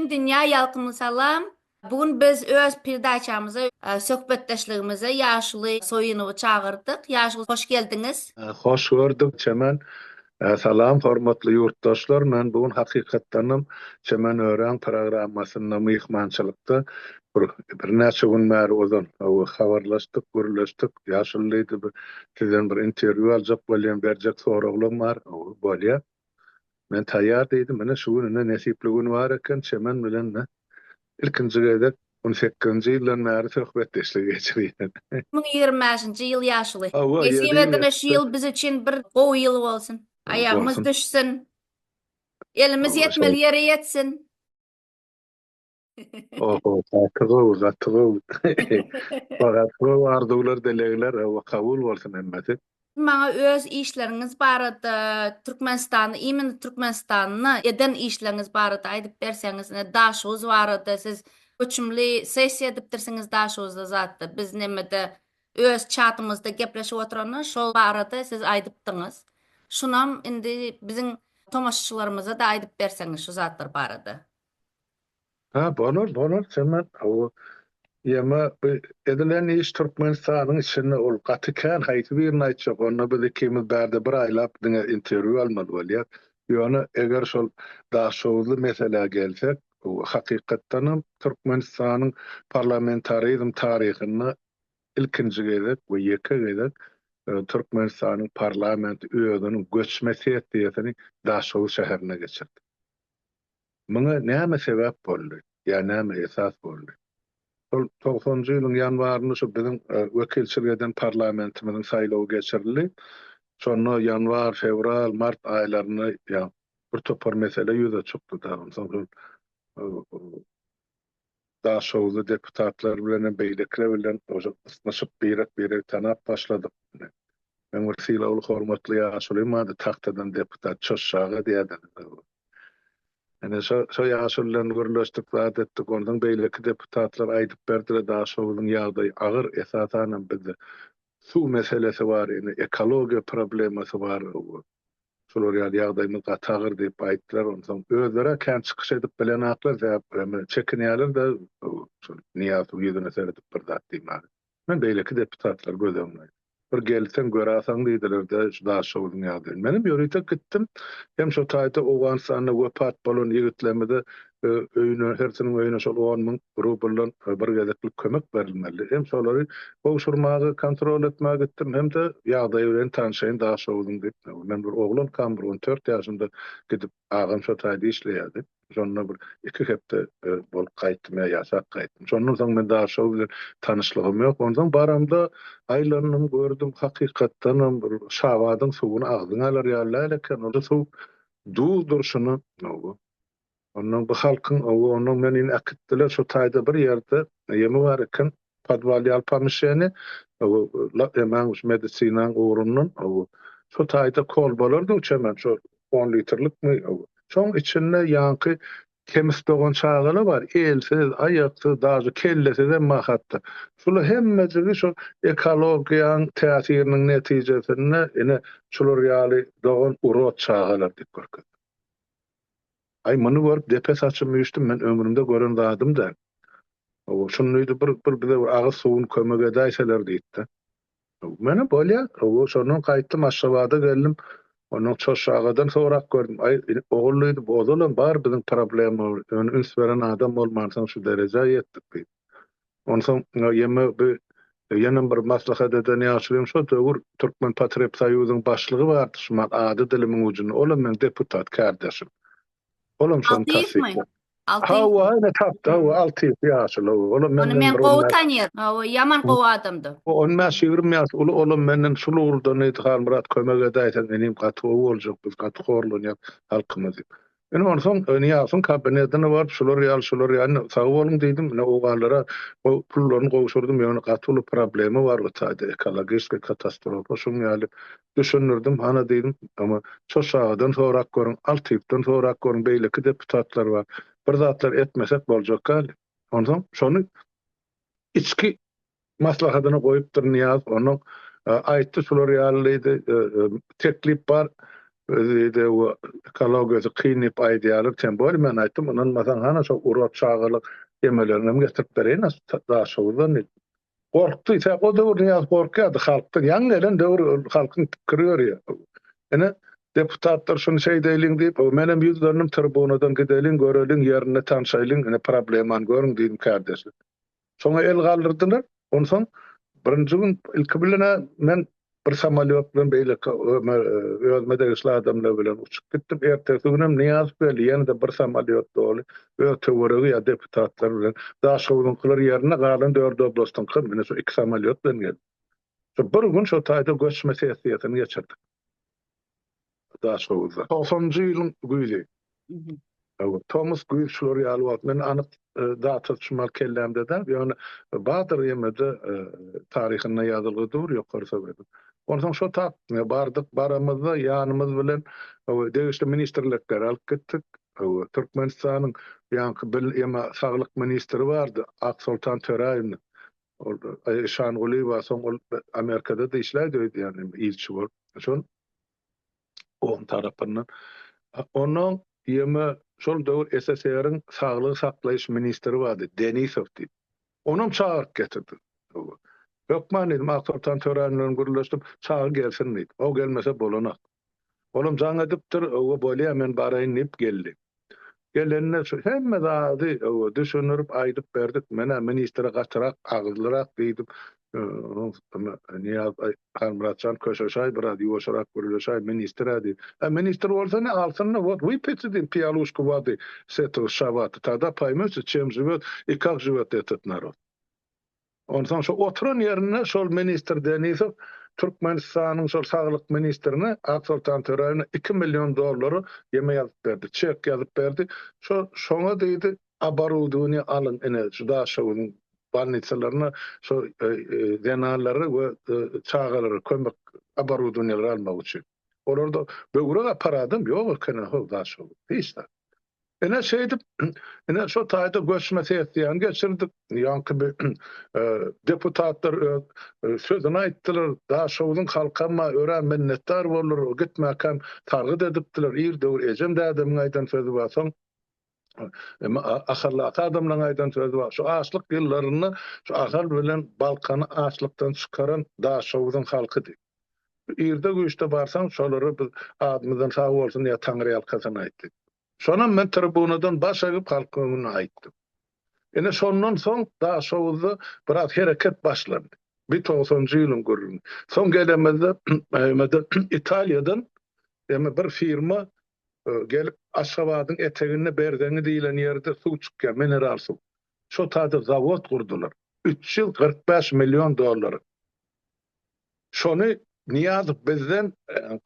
Bütin dünýä ýalkymly salam. Bu gün biz öz peredaçamyza söhbetdeşligimize Ýaşuly Soýunowy çagyrdyk. Ýaşuly hoş geldiňiz. Hoş gördük Çemen. Salam hormatly ýurtdaşlar. Men bu gün hakykatdanam Çemen Öräň programmasynda myhmançylykda bir birnäçe gün bäri ozal habarlaşdyk, gürleşdik. Ýaşuly diýdi bir sizden bir interwýu aljak bolýan, berjek soraglarym bar. Bolýa. Men taýýar diýdim. Ine şu gün ine nesipli gün bar eken, Çemen bilen ine ilkinji gezek on sekizinji ýyldan bäri söhbetdeşlik geçirýän. 2025-nji ýyl ýaşuly. Hawa, Nesip ýedi edene şu ýyl biz üçin bir gowy ýyl bolsun. Aýagymyz Bolsun. düşsün. Elimiz Hawa, ýetmeli şol. ýere ýetsin. Oho, gaty gowy, gaty gowy. Gaty gowy arzuwlar, dilegler, hawa, kabul bolsun hemmesi. Maňa öz işleriňiz barada, Türkmenistanda, imенно Türkmenistanda eden işleriňiz barada aýdyp berseňiz, ine Daşoguz barada siz göçümli sessiýa edipdirsiňiz Daşoguzda zatda. Biz nemede öz çatymyzda gepleşip oturanda şol barada siz aýdypdyňyz. Şunam indi biziň tomaşaçylarymyza-da aýdyp berseňiz şu zatlar barada. Ha bolar bolar Çemen hawa ýeme bu edilen iş Türkmenistanyň içinde ol gaty kän haýsy birini aýtjak onda biz ikimiz bärde bir aýlap diňe interwýu almaly bolýar ýöne eger şol Daşoguzly meselä gelsek hakykatdanam Türkmenistanyň parlamentarizm taryhynda ilkinji gezek we ýeke gezek Türkmenistanyň parlamenti özüniň göçme sessiýasyny Daşoguz şäherinde geçirdi. Muňa näme sebäp boldy ýa näme esas boldy? Şol togsanynjy ýylyň ýanwarynda şu biziň wekilçilik eden parlamentimiziň saýlawy geçirildi. Şonda ýanwar, fewral, mart aýlarynda ýa bir topar mesele ýüze çykdy da. Onsoň şol Daşoguzly deputatlar bilen hem beýlekiler bilen ysnyşyp birek-biregi tanap başladyk. Meň bir sylagly hormatly ýaşulym bardy, tagtadan deputat Çoş aga diýerdi. Ine şo şo ýaşuly bilen gürleşdik, zat etdik. Onsoň beýleki deputatlar aýdyp berdiler, Daşoguzyň ýagdaýy agyr, esasanam bizde suw meselesi bar, ine ekologiýa problemasy bar. Şular ýaly ýagdaýymyz gaty agyr diýip aýtdylar. Onsoň özleri-ä kän çykyş edip bilenaklar, sebäp çekinýärler-de şol Nyýazowyň ýüzüne seredip bir zat diýmäge. Men beýleki deputatlary göz öňüne Bir gelseň göräsaň diýdiler-de şu Daşoguzyň ýagdaýyny. Menem ýörite gitdim. Hem şo taýda Owganystanda wepat bolan ýigitlerimize öýüne, hersiniň öýüne şol 10 müň rubldan bir gezeklik kömek berilmeli. Hem şolary gowşurmaga, kontrol etmäge gitdim, hem-de ýagdaýy bilen tanşaýyn Daşoguzyň diýip. Men bir oglankam, bir 14 ýaşymda gidip, agam şo taýda işleýärdi. Şonda bir iki hepde bolup gaýtdym ýa ýaşap gaýtdym. Şondan soň men Daşoguz bilen tanyşlygym ýok. Onsoň baramda aýlandym, gördüm, hakykatdanam bir Şabadyň suwuny agzyňa alar ýaly däl eken. Ol suw duz durşuna. Ondan bu halkyň owy ondan meni indi äkitdiler şo taýda bir ýerde ýemi bar eken podwal ýaly pomişeniýe owy emäň şu medisinaň ugrundan owy şo taýda kolbalar döwçemen şo on litrlikmi owy şoň içinde ýaňky kemis dogan çagalar bar elsiz aýaksyz daže kellesizem bar hatda şular hemmejigi şo ekologiýaň täsiriniň netijesinde ine şular ýaly dogan urod çagalar diýip görkezdi. Aý, muny görüp depe saçym üýşdi, men ömrümde gören zadym däl. Hawa, şuny diýdi, bir, bir bize bir agyz suwuny kömek edäýseler diýdi-de. Menem bolýa, hawa, şondan gaýtdym, Aşgabada geldim. Ondan Çoş agadan sorap gördüm. Aý, ogul diýdi, bu ozalam bar biziň problemamyz, ýöne üns beren adam bolmansoň şu derejä ýetdik diýdi. Onsoň ýeme bu ýenem bir maslahat eden ýaşulym şo döwür Türkmenpotrebsoýuzyň başlygy bardy şumat ady dilimiň ujunda olam meň deputat kärdeşim. Olam şony Altyýewmi? tassyklady. Altyýewmi? Hawa ine tapdy hawa Altyýew ýaşuly hawa olam Ony menden men bir gowy on bäş tanýan. Hawa ýaman gowy adamdy. On bäş-ýigrimi ýaş uly olam menden şul ugurdan diýdi Halmyrat kömek edäýseň inim gaty gowy boljak biz gaty horlanýas halkymyz diýip. Ine onsoň Nyýazowyň kabinetine baryp şular ýaly şular ýaly sag boluň diýdim. Ine oganlara o pullaryny gowşurdym ýöne gaty uly problema bar bu taýda ekologiçki katastrofa şuň ýaly düşündirdim. Hana diýdim ama Çoş agadan sorap görüň, Altyýewden sorap görüň beýleki deputatlar bar. Bir zatlar etmesek boljak däl. Onsoň şony içki maslahatyna goýupdyr Nyýazow. Ondan aýtdy şular ýaly diýdi, teklip bar. Özi-de we ekologiýasy kyn diýip aýdýarlar. Tem bolýa men aýtdym, ynanmasaň hana şo urap çagalyk emelerinem getirip bereýin Daşoguzdan diýip. Gorkdy. Sebäp o döwür Nyýazow gorkýardy halkdan. Ýaňy gelen döwür halkyň pikiri ýörýär. Ine, deputatlar şuny şeýdeýliň diýip, menem ýüzlendim tribunadan gideliň, göreliň, ýerinde tanşaýlyň, ine problemany görüň diýdim kärdeşler. Şoňa el galdyrdylar. Onsoň birinji gün ilki bilen-ä men bir samolýot bilen beýleki özüme degişli adamlar bilen uçup gitdim. Ertesi günem Nyýazow geldi, ýene-de bir samolýot doly öz töweregi ýa deputatlar bilen. Daşoguzyňkylar ýerinde, galan dört oblastyňky ine şu iki samolýot bilen geldi. Şu bir gün şo taýda göçme sessiýasyny geçirdik. Daşhowuzda. Togsanynjy ýylyň güýzi. Hawa, tomus, güýz şular ýaly wagt. Men anyk data şumal kellämde däl, ýöne bardyr ýemede taryhynda ýazylgy dur ýokary sowediň. Onsoň şo tap bardyk, baramyzda ýanymyz bilen hawa degişli ministrlikleri alyp gitdik. Hawa, Türkmenistanyň ýaňky bil ýeme saglyk ministri bardy, Aksoltan Töräýewna. Ol Işangulyýewa soň ol Amerikada-da işläýdi öýdýän ilçi bolup. Şol oň tarapyndan. Onnoň ýeme şol döwür SSR-iň saglygy saklaýyş ministri bardy, Denisow diýip. Onam çagyryp getirdik. Hökman diýdim, Aksoltan Töräýew bilen gürleşdim, çagyr gelsin diýdim. O gelmese bolanok. Olam jaň edipdir, öwwe bolýa men baraýyn diýip geldi. Gelende şu hemme zady öwwe düşündirip aýdyp berdik. Men-ä ministre gatyrak agyzlyrak diýdim. Nyýaz Halmyratjan köşeşäý biraz ýuwaşyrak gürleşäý ministr-ä diýip. Ä ministr bolsa ne alsyn-da wot wypiti diýdim piýaluşku wody s etogo şabaty tagda paýmöte çem žiwet i kak žiwet etot narod. Onsoň şo oturan ýerinde şol ministr Denisow Türkmenistanyň şol saglyk ministrine Aksoltan Töräýewna 2 million dollary ýeme ýazyp berdi, çek ýazyp berdi. Şo şoňa diýdi, oborudowaniýe alyň ine şu Daşoguzyň bolnisalaryna şo zenanlara we çagalara kömek oborudowaniýeleri almak üçin. Olarda böwrek apparadam ýok eken-a how Daşoguzda, hiç zat. Ine şeýdip, ine şo taýda göçme sessiýany geçirdik. Ýaňky bir deputatlar öz sözüni aýtdylar. Daşoguzyň halkam örän minnetdar boldular. Gitmäkäm sargyt edipdiler. Ir döwür ejem dädemiň aýdan sözi bar. Soň Ahaldaky adamlaryň aýdan sözi bar. Şu açlyk ýyllarynda şu Ahal bilen Balkany açlykdan çykaran Daşoguzyň halkydy. Irde-güýçde barsaň, şolara biz adymyzdan sag bolsun ýa taňryýalkasyn aýtdyk. Şonam men tribunadan baş egip halkyň öňünde aýtdym. Ine şondan soň Daşoguzda biraz hereket başlandy. Bir togsanjy ýylyň gürrüňi. Soň gelemizde Italiýadan ýa bir firma gelip Aşgabadyň eteginde Berzeňňi diýlen ýerde suw çykýar, mineral suw. Şo taýda zawod gurdular. 345 million dollara. Şony Nyýazow bizden,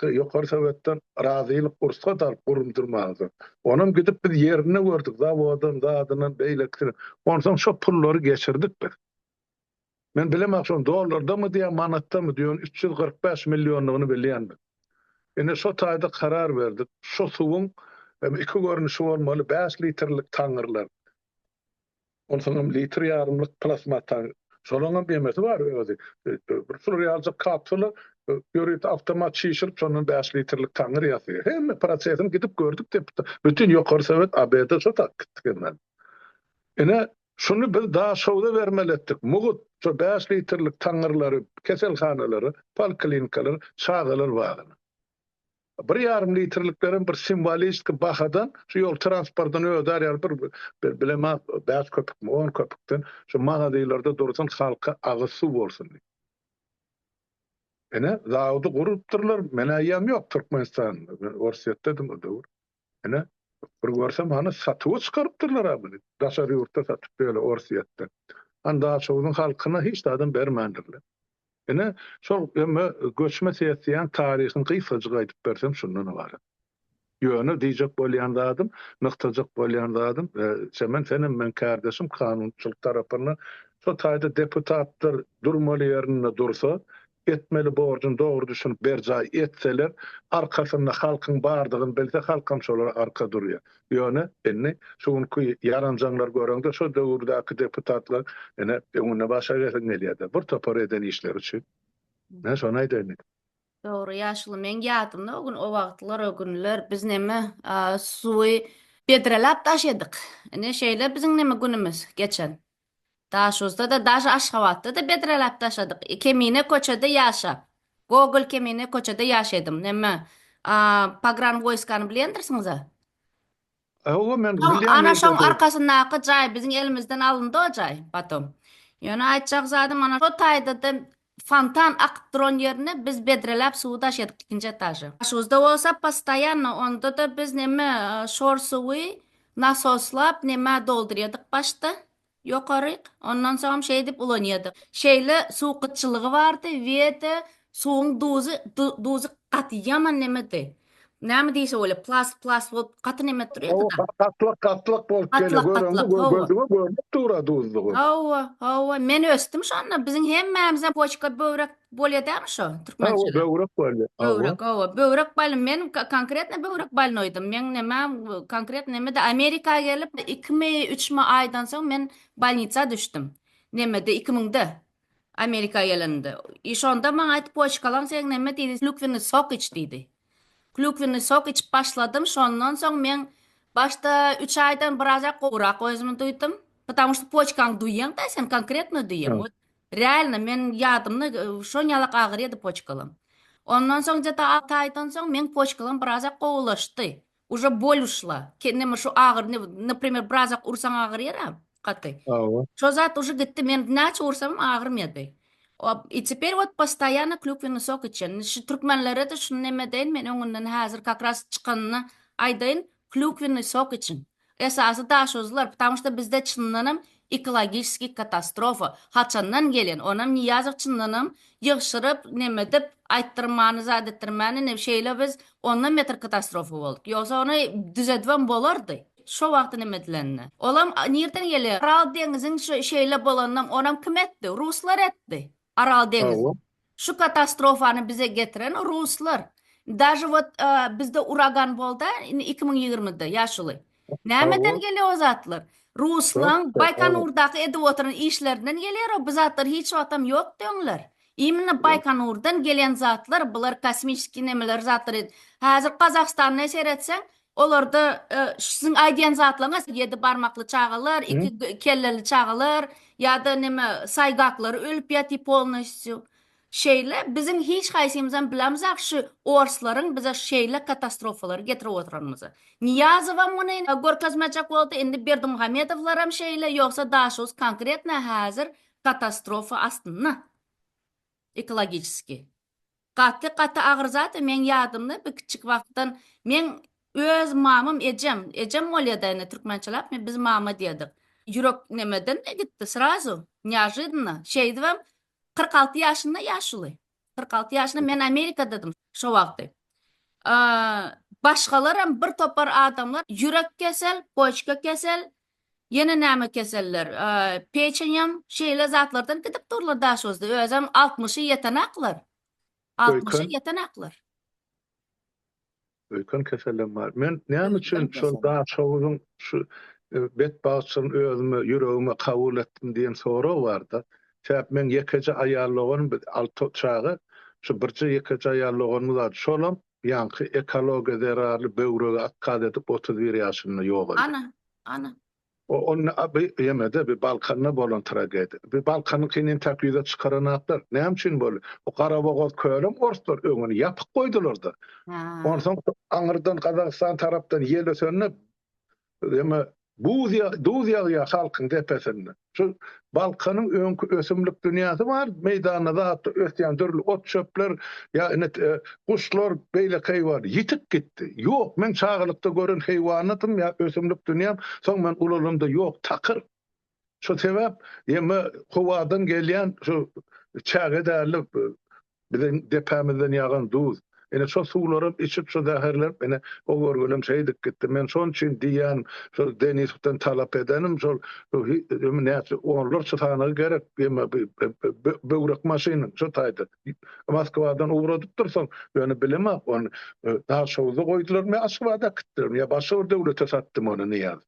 Ýokary Sowetden razylyk rugsat alyp gurundyrmaga. Onam gidip biz ýerinde gördük, zawodam, zadynam, beýlekisini. Onsoň şo pullary geçirdik biz. Men bilemok şony dollardamy diýýär, manatdamy diýýär, 345 millionlygyny bilýän men. Ine şo taýda karar berdik. Şo suwuň iki görnüşi bolmaly, bäş litrlik taňňyrlar. Onsoňam litr ýarymlyk plastmas taňňy. Şolaňam emesi bar özi. Bir şular ýalyjak kapsula ýörite awtomat çişirip şondan bäş litrlik taňňyr ýasaýar. Hemme prosesini gidip gördük deputat. Bütin ýokary sowet ABD şo tak gitdik hemmämiz. Ine şuny biz Daşhowza bermeli etdik. Mugt şo bäş litrlik taňňyrlary keselhanalara, poliklinikalara, çagalar bagyna. Bir ýarym litrliklerem bir simwoliski bahadan şu ýol transportyny ödär ýaly bir bilemok bäş köpükmi on köpükden şu magazinlerde dursun halka agyz suw bolsun diýip. Ine zawody gurupdyrlar men eýýäm ýok Türkmenistanda men Orsýetdedim o döwür. Ine bir görsem hany satuwa çykarypdyrlar a muny daşary ýurtda satyp ýörler Orsýetde. Hany Daşoguzyň halkyna hiç zadam bermändirler. Ine, şol emme göçme sessiýaň taryhyny gysgajyk aýdyp bersem şundan ybarat. Ýöne diýjek bolýan zadym, nygtajak bolýan zadym, Çemen senem meň kärdeşim kanunçylyk tarapyndan şo taýda deputatlar durmaly ýerinde dursa, etmeli borjuny dogry düşünip berjaý etseler, arkasynda halkyň bardygyny bilse halkam şolara arka durýar. Ýöne indi şu günki ýaranjaňlary göreňde şo döwürdäki deputatlar ine öňünde baş egesiň gelýärde bir topar eden işleri üçin. Men şony aýdaýyn diýdim. Dogry ýaşuly meň ýadymda o gün o wagtlar o günler biz neme suwy bedreläp daşadyk. Ine şeýle biziň neme günümiz geçen. Daşuzda-da daže Aşgabatda-da bedreläp daşadyk. Kemine köçede ýaşap. Gogol Kemine köçede ýaşadym. Neme pogran woýskany bilýändirsiňiz-a? Hawa men Soň bilýän ana şoň nirdedir. arkasyndaky jaý biziň elimizden alyndy o jaý potom. Ýöne aýtjak zadym ana şo taýda-da fontan akyp duran ýerine biz bedreläp suwy daşadyk ikinji etaža. Daşoguzda bolsa postoýanno onda-da biz neme şor suwy nasoslap nemä doldurýadyk başda. Ýokaryk, ondan soňam şeýdip ulanýardyk. Şeýle suw gytçylygy bardy, we-de suwuň duzy, duzy gaty ýaman nemedi. Näme diýse bolýar, plast, plast bolup gaty neme durýardy-da. Hawa, gatlak, gatlak bolup gelýär. Gatlak, Göreňde, gatlak, hawa. gözüňe görnüp dur-a duzlugy. Hawa, hawa. Men ösdüm şonda. Biziň hemmämize poçka, böwrek bolýar dämi şo, Hawa, türkmençede? böwrek bolýar. Hawa. Böwrek, hawa. Böwrek baly, men konkretno böwrek bolnoýdym. Meň nemem konkretno nemede Amerika gelip ikimi, üçmi aýdan soň men bolnitsa düşdüm. Nemede iki müňde Amerika gelenimde. I şonda maňa aýtdy poçkalaň seň neme diýdi, klýukwennyý sok iç diýdi. Klýukwennyý sok içip başladym, şondan soň meň başda üç aýdan birazrak gowurak özümi duýdum. Потому что poçkaňy duýýaň-da sen konkretno duýýaň. Realno men ýadymda şonýalak agyrýady poçkalam. Ondan soň gde-to 6 aýdan soň meň poçkalam birazak gowulaşdy. Uje bol uşla. Kendime şu agyr naprimer birazak ursaň agyrýara gaty. Hawa. Şo zat uje gitdi men näçe ursamam agyrmady. I teper wot postoýanno klýukwennyý sok içen. Şu türkmenlere-de şuny neme edeýin men öňünden häzir kak raz çykanyny aýdaýyn klýukwennyý sok içiň. Esasy daşozlar, ptamuşda što bizde çyndanam ekologiçeskiý katastrofa haçandan gelen, onam Nyýazow çyndanam ýygşyryp, nemedip, aýtdyrmany, zat etdirmäni, ne şeýle biz ondan beter katastrofa bolduk. Ýogsa ony düzedibem bolardy. Şo wagty neme edilende. Olam nirden gelýär? Aral deňiziň şeýle bolanynam onam kim etdi? Ruslar etdi. Aral deňizi. Hawa. Şu katastrofany bize getiren ruslar. Daže wot bizde uragan bolda indi 2020-de ýaşuly. Nämeden Hawa. gelýär o zatlar? Ruslaň Baýkanurdaky edip oturan işlerinden gelýär o bu zatlar hiç wagtam ýokdy öňler. Imенно Baýkanurdan gelen zatlar bular kosmiçeskiý nemeler zatlar. Häzir Gazagystanda seretseň Olarda siziň aýdýan zatlaryňyz ýedi barmakly çagalar, iki kelleli çagalar ýa-da neme saýgaklary ölüp ýatyr polnostýu. Şeýle biziň hiç haýsymyzam bilemzok şu orslaryň bize şeýle katastrofalary getirip oturanymyzy. Nyýazowam muny görkezmejek boldy, indi Berdimuhamedowlaram şeýle, ýogsa Daşoguz konkretno häzir katastrofa astynda ekologiçeskiý. Gaty gaty agyr zat meň ýadymda bir kiçjik wagtdan meň öz mamam ejem ejem bolýada indi türkmençeläp biz mama diýedik ýürek nemeden gitdi srazu neožidno şeýdibem 46 ýaşynda ýaşuly 46 ýaşynda men Amerikadadym şo wagty başgalaram bir topar adamlar ýürek kesel poçka kesel ýene näme keseller peçenýam şeýle zatlardan gidip durlar daşozda özem 60-y ýetenaklar 60-y Öýken. ýetenaklar. Öýken kesellem bar. Men näme Öýken üçin şol keseli. Daşoguzyň şu e, betbagtçylygyny özüme ýüregime kabul etdim diýen sorag barda. Sebäp meň ýekeje aýal doganym biz alty çaga şu birje ýekeje aýal doganymyz bar. Şolam ýaňky ekologiýa zerarly böwregi otkaz edip 31 ýaşynda ýogaldy. Ana, ana. O onda bi ýemede bi Balkanda bolan tragediýa. Bi Balkanyňkyny entäk ýüze çykaranaklar. Näme üçin boldy? O Garabogaz kölem orslar öňüni ýapyk goýdular-da. Onsoň aňyrdan Gazagystan tarapdan ýel ösende ýeme buz duz ýagýar halkyň depesinde. Şu Balkanyň öňki ösümlik dünýäsi bar, meýdanda zatda ösýän dürli ot-çöpler, ýa ine guşlar, beýleki heýwan ýitip gitdi. Ýok, men çagalykda gören heýwanatym ýa ösümlik dünýäm, soň men ulalamda ýok, takyr. Şo sebäp ýeme howadan gelýän şu çäge däli Biziň depämizden ýagan duz. Ine şo suwlaram içip şo zäherlenip ine o görgülem şeýdip gitdi. Men şon üçin diýýän şol Denisowdan talap edenim şol näçe onlarça sanagy gerek eme böwrek maşynyň şo taýda Moskwadan ugradypdyr soň ýöne bilemok ony Daşoguzda goýdularmy ýa Aşgabada äkitdilermi ýa başga bir döwlete satdymy ony Nyýaz.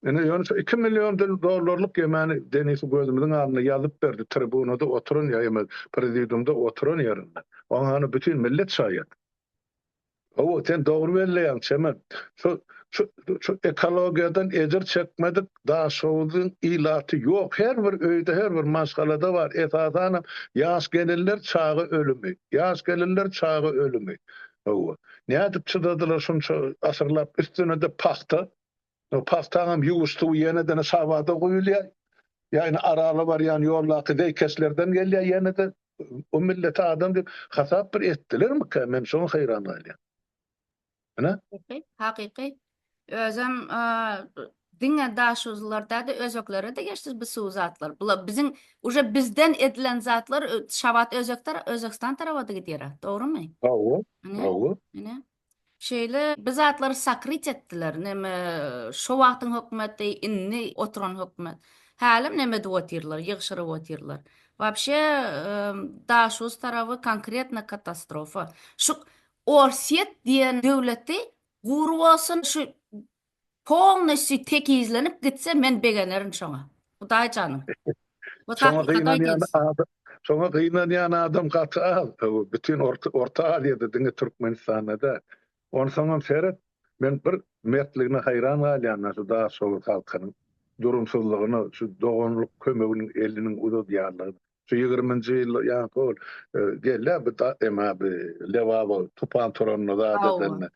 Ine ýöne şu 2 million dollarlyk ýemäni Denisow gözümiziň alnynda ýazyp berdi, tribunada oturan ýa ýa prezidiumda oturan ýerinde. Oňa hany bütin millet şaýat. Hawa, sen dogry belleýäň, Çemen. Şu şu şu ekologiýadan ejir çekmedik Daşoguzyň ilaty ýok. Her bir öýde, her bir maşgalada bar. Esasanam ýaş gelinler çaga ölümi. Ýaş gelinler çaga ölümi. Hawa. Nädip çydadylar şunça asyrlap üstüne-de pagta. Pagtaňam ýuwuş suwy ýene-de Şabada guýulýar. Ýa ine Arala barýan ýoldaky zeýkeşlerden gelýär ýene-de. O milleti adam diýip hasap bir etdilermikä? Men şoňa haýran galýan. Ine. Hakyky, hakyky. Özem diňe daşuzlylar däl-de özbeklere-de geçdi bu suw zatlar. Bular biziň uje bizden edilen zatlar Şabat özbek tarap, Özbegistan taraba-da gidýär. Dogrumy? Hawa, hawa. Ine. Şeýle bir zatlary sakryt etdiler. Neme şo wagtyň hökümeti, indi oturan hökümet. Hälem neme edip otyrlar, ýygşyryp otyrlar. Wapşe Daşoguz taraby konkretno katastrofa. Şu Orsýet diýen döwleti gury bolsun şu polnostýu tekizlenip gitse men begenerin şoňa. Hudaý janyň. Bu Şoňa hakykat gynanýan aýdýas. adam, şoňa gynanýan adam gaty az. Bütin Orta, Orta Aziýada diňe Türkmenistanda däl. Onsoňam seret, men bir mertligine haýran galýan şu Daşoguz halkynyň durumsyzlygyna, şu doganlyk kömeginiň eliniň uzadýanlygyna. Şu ýigriminji ýylda ýaňky ol geldi bu ema bu Lebaba tupan turanda zat edende.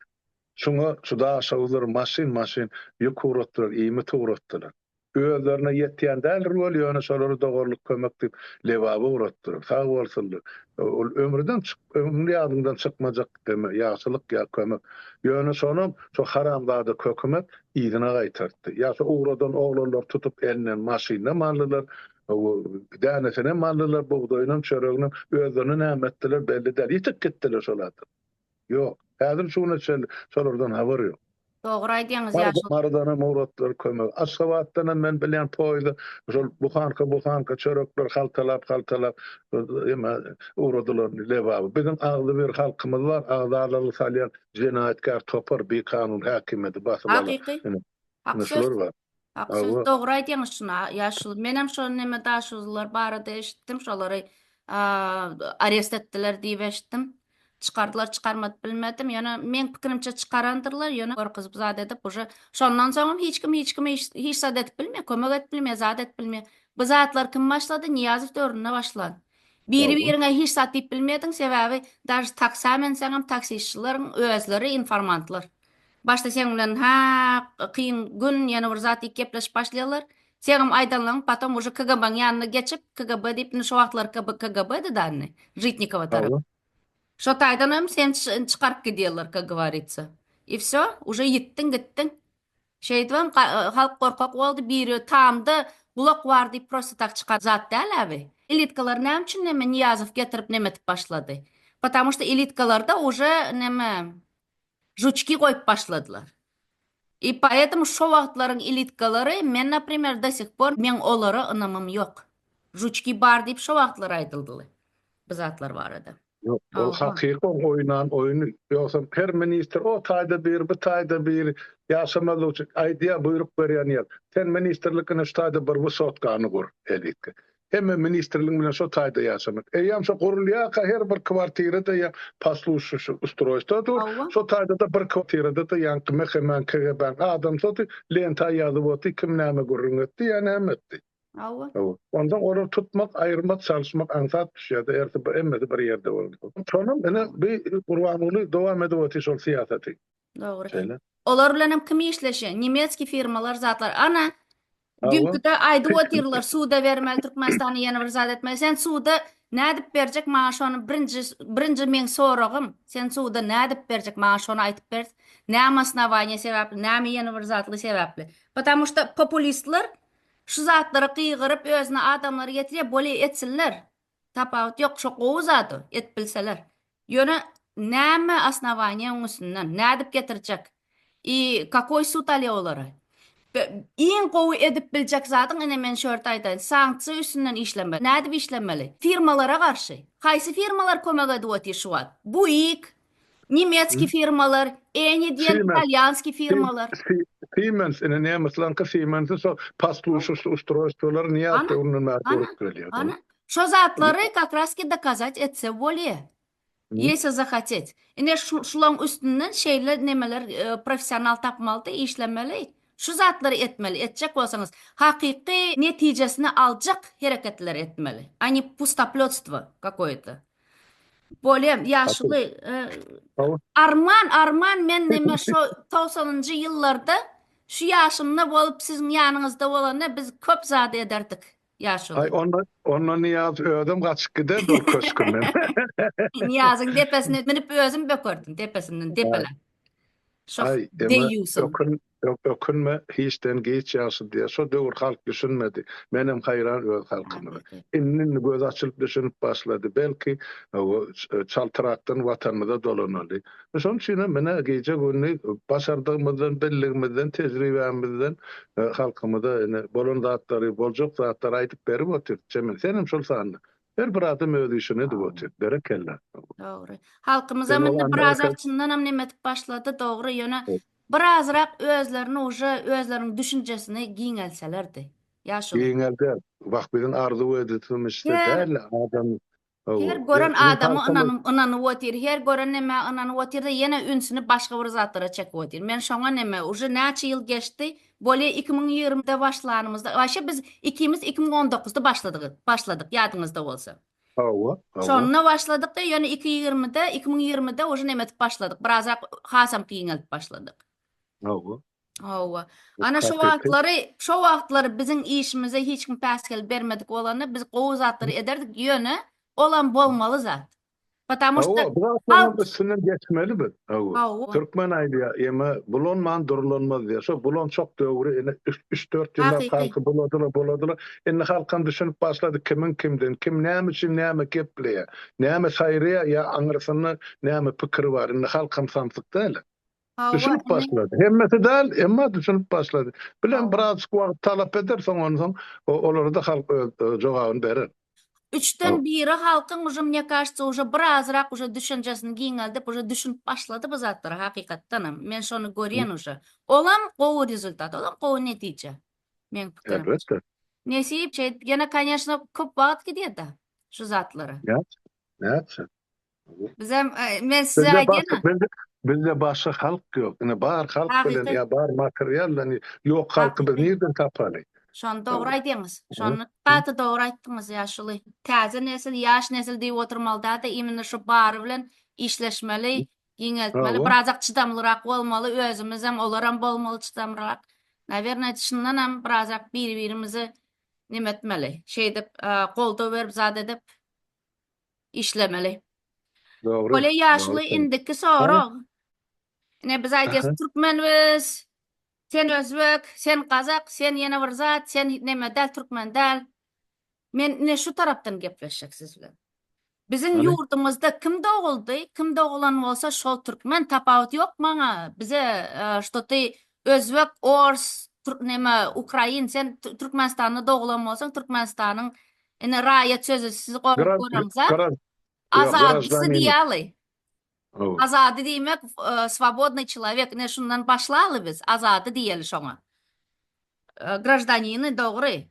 Şuňa şu daşoguzlar maşyn-maşyn ýük ugratdylar, iýmit ugratdylar. Özlerine ýetýän däldir weli, ýöne şolary doganlyk kömek diýip Lebaba ugratdylar. Sag bolsunlar. Ol ömrüden çyk, ömrüň ýadyňdan çykmajak eme, ýagşylyk ýa kömek. Ýöne şonam şo haramzada kökümet yzyna gaýtartdy. Ýa şo ugradan oglanlary tutup elinden maşynam aldylar, dänesinem aldylar, bugdaýynam, çöreginem. Özlerine näme etdiler belli däl. Ýitip gitdiler şol adam. Ýok. Häzir şu güne çenli şolardan habar ýok. Dogry aýdýaňyz ýaşuly. Marydanam ugratdylar kömek. Aşgabatdanam men bilýän poýuzda şol buhanka buhanka çörekler haltalap haltalap eme ugradylar Lebaba. Biziň agzybir halkymyz bar, agzalalyk salýan jenaýatkär topar bikanun häkimiýeti basyp alan. Hakyky. Ine Hak söz. şular bar. Hak söz dogry aýdýaňyz şuny ýaşuly. Menem şo neme daşuzlylar barada eşitdim şolary arest etdiler diýip eşitdim. Çykardylar çykarmady bilmedim. Ýöne meň pikirimçe çykarandyrlar ýöne gorkuzyp zat edip uje şondan soňam hiç kim hiç kime hiç zat edip bilmeýär kömek edip bilmeýär zat edip bilmeýär. Bu zatlar kim başlady Nyýazow döwründe başlan. Biri biriňe hiç zat diýip bilmediň sebäbi daž taksa menseňem taksistçileriň özleri informantlar. Başda seň bilen hä kyn gün ýene bir zat diýip gepleşip başlaýarlar. Seňem aýdanlaryň potom uje KGB-niň ýanyna geçip, KGB diýip indi şo wagtlar KGB-di da indi, Žitnikowa tarap. Şo taýdan hem seni çykaryp gidýärler, как говорится. I wsё, uje ýitdiň gitdiň. Şeýdibem halk gorkak boldy, biri tamda gulak bar diýip prosto tak çykan zat däl-ä bi. Elitkalar näme üçin neme Nyýazow getirip nemetip başlady? Потому что elitkalarda uje neme žuçki goýup başladylar. I poetому şo wagtlaryň elitkalary men naprimer do sih por meň olara ynamym ýok. Žuçki bar diýip şo wagtlar aýdyldyly bu zatlar barada. Ýok, ol hakyky oň oýnan oýny. Ýogsam her ministr o taýda biri, bu taýda biri ýaşamazlyk üçin aýdýar, buýruk berýän ýer. Sen ministrlik ine şu taýda bir wysotkany gur elitka. Hemme ministrligiň bilen şo taýda ýaşamak. Eýýäm şo gurulýarka her bir kwartirada ýa posluş ustroýstwo dur. Şo taýda-da bir kwartirada-da ýaňky MHM-iň, KGB-niň adamsy lenta ýazyp otyr, kim näme gürrüň etdi ýa näme etdi. Hawa. Hawa. Onsoň olary tutmak, aýyrmak, çalyşmak aňsat düşýär-de, hersi bir hemmesi bir ýerde bolansoň. Şonam ine bi Gurbanguly dowam edip otyr şol syýasaty. Dogry. Şeýle. Olar bilenem kim işleşýär? Nemetskiý firmalar zatlar. Ana, düýnküde aýdyp otyrlar, suda bermeli Türkmenistana ýene bir zat etmeli. Sen suda nädip berjek maňa şony birinji birinji meň soragym. Sen suda nädip berjek maňa şony aýdyp ber. Näme osnowaniýa sebäpli, näme ýene bir zatly sebäpli. Потому что populistler şu zatlara gygyryp özüne adamlary getirýär, bolýa etsinler. Tapawut ýok, şo gowy zat o, et bilseler. Ýöne näme osnowaniýaň üstünden, nädip getirjek? I kakoý sud alýa olary? Iň gowy edip biljek zadyň ine men şu ýerde aýdaýyn, sanksiýa üstünden işlemeli. Nädip işlemeli? Firmalara garşy. Haýsy firmalar kömek edip otyr şu wagt? Buig, nemetskiý firmalar, Eni diýen italýanskiý firmalar. Siemens, ine nemeslaňky Siemensi şo poslušuş ustroýstwolary Nyýaz Ana, döwründen bäri ana, görüp gelýär. ana. Şo zatlary kak raski dokazat etse bolýa. Если zahotet. Ine şu şulaň üstünden şeýle nemeler e, professional tapmalyda işlemeli. Şu zatlary etmeli, etjek bolsaňyz hakyky netijesini aljak hereketler etmeli. A ne pustopletstvo kakoýe-to. Bolýa, ýaşuly, e, arman, arman men neme şo togsanynjy ýyllarda şu ýaşymda bolup siziň ýanyňyzda bolanda biz köp zat ederdik. Ýaşuly. Aý onda onda Nyýaz özem gaçyp giderdi ol köşgünden. Nyýazyň depesine münüp özüm bökerdim, depesinden depeläp. Şo Aý, eme deýýusym. ökün ökünme hiçden giç ýagşy diýýär. Şo döwür halk düşünmedi. Menem haýran öz halkymyza. Indi indi gözi açylyp düşünip başlady. Belki çaltrakdan watanymyza dolanaly. Şonuň üçin hem ine gije-gündiz başardygymyzdan, bildigimizden, tejribämizden halkymyza ine bolan zatlary, boljak zatlary aýdyp berip otyrys. Çemen, senem şol sanda. Her bir adam öz işini edip otyr. Berekella. Dogry. Halkymyzam indi birazrak çyndanam neme edip başlady, dogry, ýöne birazrak özlerini uje özleriniň düşünjesini giňelselerdi. Ýaşuly. Giňelder. Wah biziň arzuw edişimizçe däl adam Her gören adama ynanyp ynanyp otyr, her gören nämä ynanyp otyr-da ýene ünsüni başga bir zatlara çekip otyr. Men şoňa neme, uje näçe ýyl geçdi, bolýa 2020-de başlanymyzda, waşe biz ikimiz 2019-da başladyk, başladyk ýadyňyzda bolsa. Hawa, hawa. Şonda başladyk-da, ýöne iki ýigrimide, 2020-de uje neme edip başladyk, birazrak hasam giňeldip başladyk. Hawa. Hawa. Ana şo wagtlary, şo wagtlary biziň işimize hiç kim päsgel bermedik bolanda biz gowy zatlary ederdik, ýöne olam bolmaly zat. Потому что Hawa, bu zatlaryň üstünden geçmeli biz. Hawa. Hawa. Türkmen aýdýar, eme bulanman durlanmaz diýýär. Şo bulançak döwri ine üç-dört ýyllap halky buladylar, buladylar. Indi halkam düşünip başlady kimiň kimden, kim näme üçin näme gepleýär, näme saýraýar ýa aňyrsynda näme pikiri bar. Indi halkam samsyk däl. Hawa, Düşünip indi başlady. Hemmesi däl, emma düşünip başlady. Bilen Hawa. birazjyk wagt talap eder, soň onsoň olara-da halk öz jogabyny berer. Üçden biri halkyň uje mne kažется uje birazrak uje düşünjesini giňeldip uje düşünip başlady bu zatlara hakykatdanam. Men şony görýän uje. Olam gowy rezultat, olam gowy netije. Meň pikirimçe. Elbetde. Nesip şeýdip ýene koneşno köp wagt gidýär-de şu zatlara. Näçe? Näçe? Bizem e, men size Bizde aýdýan. Bizde, bizde başga halk ýok. Ine bar halk bilen Hakyky. ýa bar material bilen ýok halky biz nirden tapaly? Şony dogry aýdýaňyz. Şony gaty dogry aýtdyňyz ýaşuly. Täze nesil, ýaş nesil diýip oturmaly däl-de, imенно şu bary bilen işleşmeli, giňeltmeli, birazak çydamlyrak bolmaly, özümizem, olaram bolmaly çydamlyrak. Nawernoý, çyndanam birazak bir-birimizi neme etmeli. Şeýdip, goldaw berip, zat edip işlemeli. Dogry. Bolýa ýaşuly indiki sorag. Ine biz aýdýas türkmen biz, sen özbek, sen gazak, sen ýene bir zat, sen neme däl türkmen däl. Men ine şu tarapdan gepleşjek siz bilen. Biziň ýurdumyzda kim doguldy, kim dogulan bolsa şol türkmen tapawut ýok maňa bize što ty özbek, ors, neme ukrain sen Türkmenistanda dogulan bolsaň Türkmenistanyň Ine raýat sözi sizi goramzak. Azadysy diýaly. Azady diýmek e, swobodnyý çelowek. Ine şundan başlaly biz. Azady diýeli şoňa. E, graždanini dogry.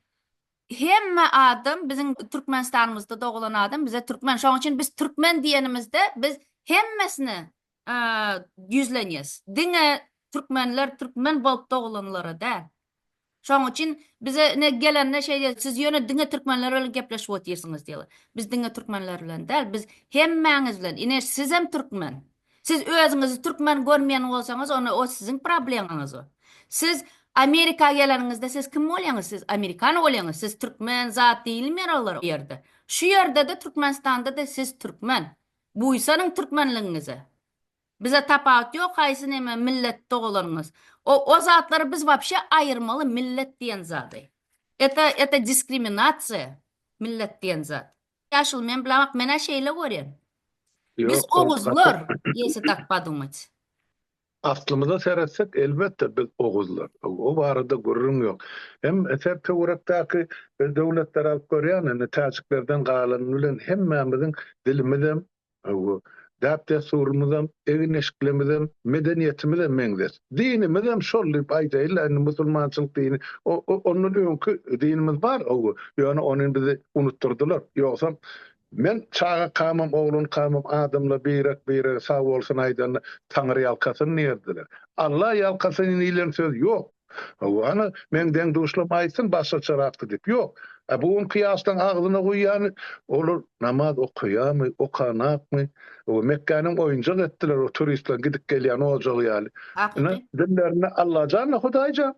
Hemme adam biziň Türkmenistanymyzda dogulan adam bize türkmen. Şonuň üçin biz türkmen diýenimizde biz hemmesine e, ýüzlenýäs. Diňe türkmenler türkmen bolup dogulanlara däl. Şoň üçin bize ine gelende şeý diýýär, siz ýöne diňe türkmenler bilen gepleşip otyrsyňyz diýýärler. Biz diňe türkmenler bilen däl, biz hemmäňiz bilen. Ine sizem türkmen. Siz özüňizi türkmen görmeýän bolsaňyz, onda o siziň problemaňyz o. Siz Amerika geleniňizde siz kim bolýaňyz? Siz amerikan bolýaňyz. Siz türkmen zat diýilmeýär olar o ýerde. Şu ýerde-de Türkmenistanda-da siz türkmen. Buýsanyň türkmenligiňize. Bize tapawut ýok haýsy neme millet dogulanyňyz. O o zatlary biz wapşe aýyrmaly millet diýen zady. Eta eta diskriminasiýa millet diýen zat. Ýaşuly men bilemok menä şeýle görýän. Biz oguzlar ýesi tak podumać. Aslymyza seretsek elbetde biz oguzlar. O barada gürrüň ýok. Hem sen töwerekdäki döwletleri alyp görýän indi täjiklerden galany bilen hemmämiziň dilimizem Hawa. Däp-dessurymyzam, egin-eşiklemizem, medeniýetimizem meňzeş. Dinimizem şol diýip aýdaýyl-da, indi musulmançylyk dini, ondan öňki dinimiz bar, hawa, ýöne ony bizi unutdyrdylar. Ýogsam, men çagakamam, oglankamam adamlar birek-birege sag bolsun aýdanda Taňry ýalkasyn diýerdiler. Alla ýalkasyn diýlen söz ýok. Hawa, ana, meň deň-duşlarym aýtsyn başgaçarakdy diýip. Ýok. A bu günki ýaşlaryň agzyna guýýany, olar namaz okaýarmy, okanakmy? Hawa, Mekgäniň oýunjak etdiler o turistleriň gidip gelýän ojagy ýaly. Ine, Hakyky. dillerinde Allajan-da, Hudaýjan.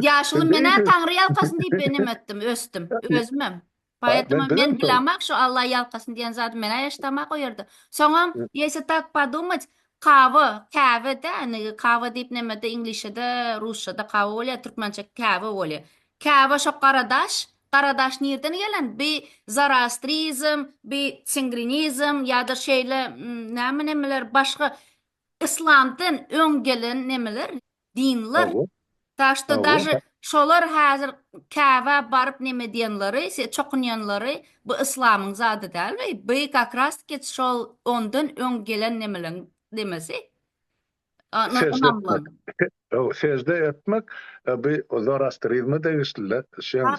Ýaşuly, men-ä Taňry ýalkasyn diýip enem etdim, ösdüm. Özümem. Poetoma men bilemok şu Alla ýalkasyn diýen zady men-ä eşidemak o ýerde. Soňam ýesi tak podumać kawa, käbe dä, indi kawa diýip nemede iňlisçede, rusçada kawa bolýar, türkmençe käbe bolýar. Käbe şo gara daş, gara daş nirden gelen? Bi zoroastrizm, bi singrinizm ýa-da şeýle näme nemeler başga yslamdan öň gelen nemeler Dinler. Tak şto daže şolar häzir Käbä baryp neme diýenleri, çokunýanlary bu yslamyň zady däl we bu kak ras taky şol ondan öň gelen nemeleň nemesi. Sežde etmek. Sežde etmek bu zoroastrizme degişli.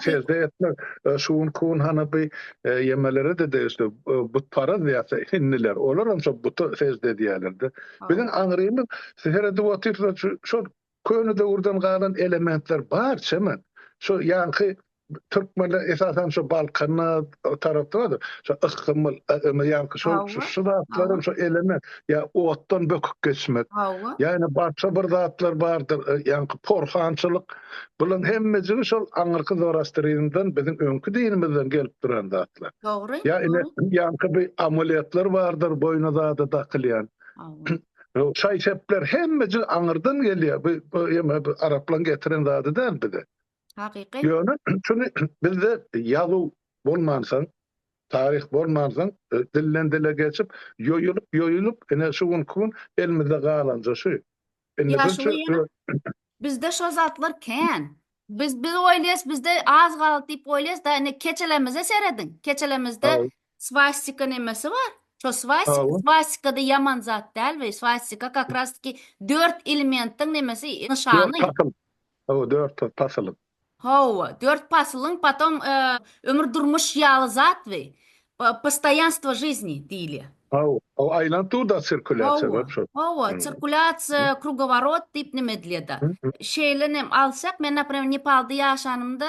Sežde etmek şu günki gün hany bu ýemelere-de degişli. Butparaz diýýär hindiler. Olar hem şo buta sežde edýärler-de. Biziň aňrymyz seredip otyrsa şol köne döwürden galan elementler bar çemen. Şo ýaňky türkmenler esasan şo Balkanda tarapda bardyr. Şo yhgymyl ýaňky şo şu zatlaryň şo element ýa otdan böküp geçmek. Ýa-ni başga bir zatlar bardyr ýaňky porhançylyk. Bularyň hemmejigi şol aňyrky zoroastrizmden biziň öňki dinimizden gelip duran zatlar. Dogry. Ýa ine ýaňky bir amuletler bardyr boýna zada dakylýan. Şaý-sepler hemmejigi aňyrdan gelýär. Bu bu ýa bu araplaryň getiren zady däl bize. Hakyky. Ýöne şuny bizde ýazuw bolmansoň, taryh bolmansoň dilden dile geçip, ýoýulyp, ýoýulyp ine şu günki gün elimizde galanja şu. Indi biz şu Bizde şo zatlar kän. Biz biz oýlaýas bizde az galdy diýip oýlaýas da ine keçelemize serediň. Keçelemizde swastika nemesi bar. Şo swastika swastika-da ýaman zat däl we swastika kak raz taky dört elementiň nemesi nyşany. Dört pasyl. Hawa dört pasylyň. Hawa, dört pasylyň potom ömür durmuş ýaly zat we postoýanstwo žizni diýilýär. Hawa, hawa aýlanyp dur-da sirkulýasiýa Hawa, şol. hawa, sirkulýasiýa, krugoworot diýip neme edilýär-de. Şeýle nem alsak, men naprimer Nepalda ýaşanymda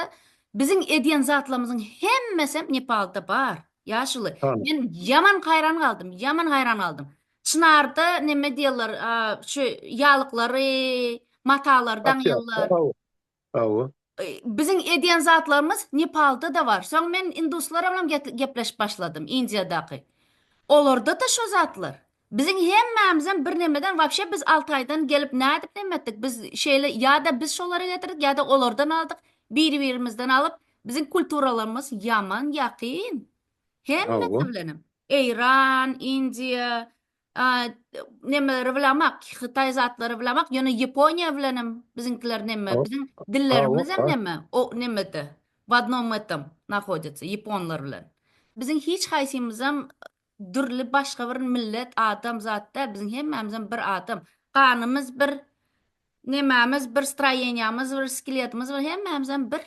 biziň edýän zatlarymyzyň hemmesem Nepalda bar. Ýaşuly, men ýaman haýran galdym, ýaman haýran galdym. Çynarda neme diýerler, şu ýalyklary, matalary daňýarlar. Hawa. Biziň edýän zatlarymyz Nepalda-da bar. Soň men induslar bilen gepleşip başladym, Indiýadaky. Olarda-da şo zatlar. Biziň hemmämizem bir nemeden, wapşe biz Altaýdan gelip nädip neme etdik? Biz şeýle ýa-da biz şolara getirdik, ýa-da olardan aldyk. Biri-birimizden alyp, biziň kulturalarymyz ýaman ýakyn. Hemmesi bilenem. Eýran, Indiýa, nemeleri bilemak, hytaý zatlary bilemak, ýöne Ýaponiýa bilenem biziňkiler neme, biziň dillerimiz hem neme, o nemede, w odnom etom nahodится, ýaponlar bilen. Biziň hiç haýsymyzam dürli başga bir millet, adam zat däl, biziň hemmämizem bir adam. Ganymyz bir, nemämiz bir, stroýeniýamyz bir, skeletimiz bir, hemmämizem bir.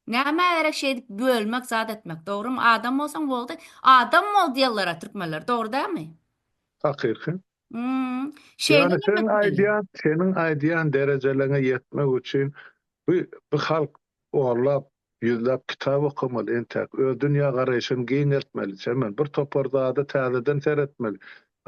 Nämä gerek şeýdip bölmek zat etmek dogrymy adam bolsaň boldy adam bol diýerlera türkmenler dogry dälmi? Hakyky. Hmm şeýle Ýöne neme seň etmeli. aýdýan seniň aýdýan derejeleňe ýetmek üçin bu bu halk onlap ýüzläp kitap okamaly entäk öz dünýä garaýşyny giňeltmeli çemen bir topar zada täzeden seretmeli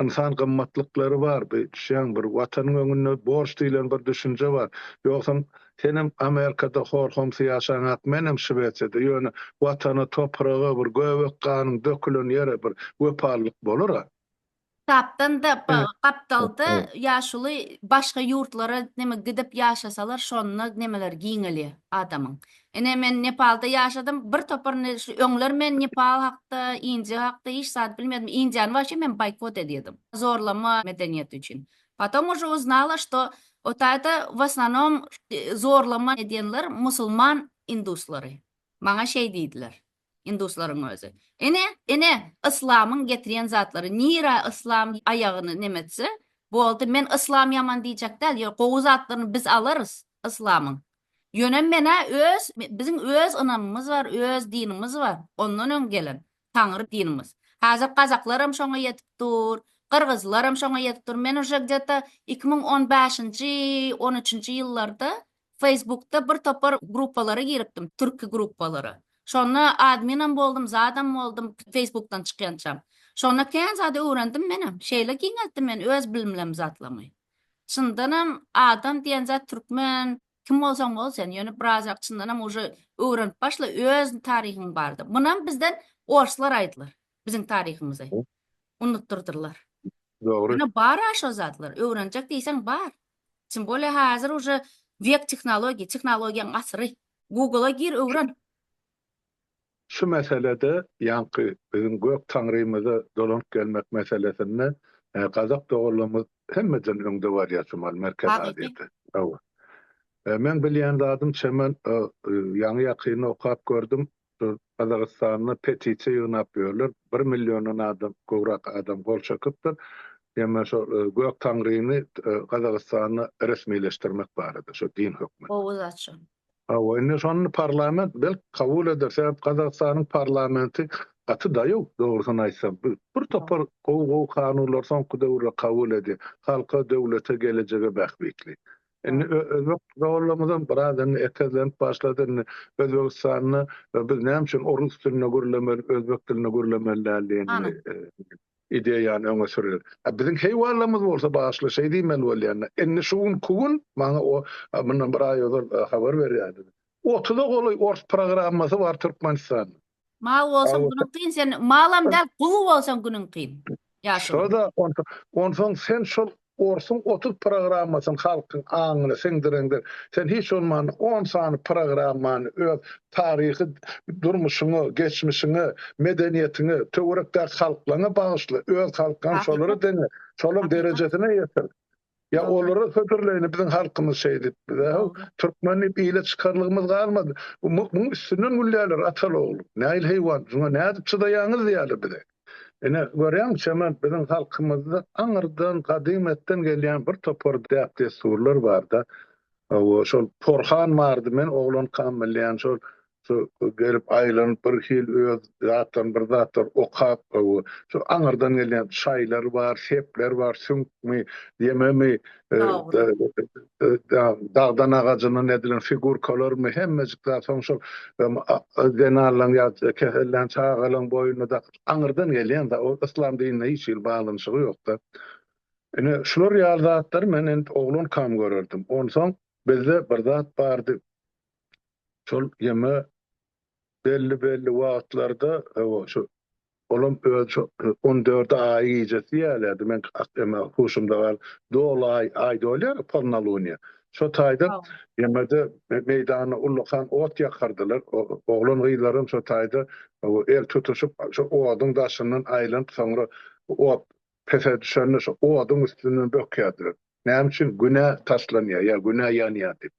Ynsan gymmatlyklary bar, bi, düşýäňmi, bir Watanyň öňünde borç diýlen bir düşünje bar. Ýogsam, senem Amerikada hor-homsy ýaşaňak, menem Şwesiýada, ýöne Watana, topraga, bir göbek ganyň dökülen ýere bir wepalylyk bolar-a. Kitapdan-da, gapdalda ýaşuly başga ýurtlara neme gidip ýaşasalar şonda nemeler giňelýär adamyň. Ine men Nepalda ýaşadym, bir topar ine şu öňler men Nepal hakda, Indiýa hakda hiç zat bilmedim. Indiýany waşe men boýkot edýärdim. Zorlama medeniýeti üçin. Potom уже uznala, što o taýda w osnonom zorlama edýänler musulman induslary. Maňa şeý diýdiler. Induslaryň özi. Ine, ine, yslamyň getirýän zatlary. Nirä yslam aýagyny nemetse, boldy. Men yslam ýaman diýjek däl, ýöne gowy zatlaryny biz alarys yslamyň. Ýöne men-ä öz, biziň öz ynamymyz bar, öz dinimiz bar, ondan öň gelen Taňry dinimiz. Häzir gazaklaram şoňa ýetip dur, gyrgyzlaram şoňa ýetip dur. Men uje gde-to 2015-nji, 13-nji ýyllarda Facebookda bir topar gruppalara giripdim, türki gruppalara. Şonda adminam boldum, zadam boldum Facebookdan çykýançam. Şonda kän zat öwrendim menem. Şeýle giňeltdim men öz bilimlem zatlamy. Çyndanam adam diýen zat türkmen, kim bolsaň bol sen, ýöne birazrak çyndanam uje öwrenip başla öz taryhyň barada. Munam bizden orslar aýdylar, biziň taryhymyzy. Unutdyrdylar. Dogry. Ýöne bar-a şo zatlar, öwrenjek diýseň bar. Tim bolýa häzir uje wek tehnologiýa, tehnologiýaň asyry. Google-a gir öwren. Şu meselede ýaňky biziň gök taňrymyza dolanyp gelmek meselesinde gazak doganlarymyz hemmeden öňde barýar şumal Merkezi Aziýada. Hawa. Meň bilýän zadym çemen ýaňy ýakynda okap gördüm Şu Gazagystanda petisiýa ýygnap ýörler. Bir milliondan adam, gowrak adam gol çekipdir. Ýa şo Gök Taňryny Gazagystanda resmileşdirmek barada, şo din hökmünde. Gowy zat şo. Hawa, indi şony parlament belki kabul eder. Sebäp Gazagystanyň parlamenti gaty daýaw, dogrusyny aýtsam. Bir topar gowy-gowy kanunlary soňky döwürde kabul edýär. Halka, döwlete, gelejege bähbitli. Indi özbek doganlarymyzam biraz indi ekezlenip başlady. Indi Özbegistanda biz näme üçin orus dilinde gürlemeli, özbek dilinde gürlemeli däl diýen ideýany öňe sürýär. A biziň heýwanlarymyz bolsa bagyşla şeý diýmeli bolýan. Indi şu günki gün maňa o mundan bir aý ozal habar berýärdi. Otuza golaý ors programmasy bar Türkmenistanda. Mal bolsaň günüň kyn sen malam däl gul bolsaň günüň kyn. Ýaşuly. Şo-da onsoň sen şol orsuň 30 programmasyny halkyň aňyna siňdireňde sen hiç bolmanda on sany programmany öz taryhy durmuşyňa, geçmişiňe, medeniýetiňe, töwerekdäki halklaňa bagyşla, öz halkyňam şolara deňe, şolaň derejesine ýetir. Ýa olara hödürleýini biziň halkymyz şeýdip bize türkmen diýip ile çykarlygymyz galmady. Muň üstünden gülýärler ataly ogul. Nähili heýwan, şuňa nädip çydaýaňyz diýýärler bize. Ine görýäňmi Çemen biziň halkymyzda aňyrdan gadymyýetden gelýän bir topar däp-dessurlar barda. Hawa şol porhan bardy men oglankam bilýän şol Şu gelip aýlanyp bir hil öz zatdan bir zatlar okap şu aňyrdan gelýän çaýlar bar, sepler bar, süňkmi, ýememi, dagdan agajyndan edilen figurkalarmy hemmejik zat soň şol zenanlaryň ýa kesellän çagalaryň boýnuna dakyp aňyrdan gelýän zat ol yslam dinine hiç hili baglanyşygy ýokda. Ine şular ýaly zatlary men indi oglankam görerdim. Onsoň bizde bir zat bardy. Şol ýeme belli-belli wagtlarda hawa şu olam öz şu on dördi aý gijesi diýýärlerdi men eme huşumda gal doly aý aý dolýar polnoluniýa şo taýda ýemede meýdanda ullakan ot ýakardylar oglan gyzlaram şo taýda el tutuşyp şo oduň daşyndan aýlanyp soňra ot pese düşende şo oduň üstünden bökýärdiler näme üçin günä taşlanýar ýa günä ýanýar diýip.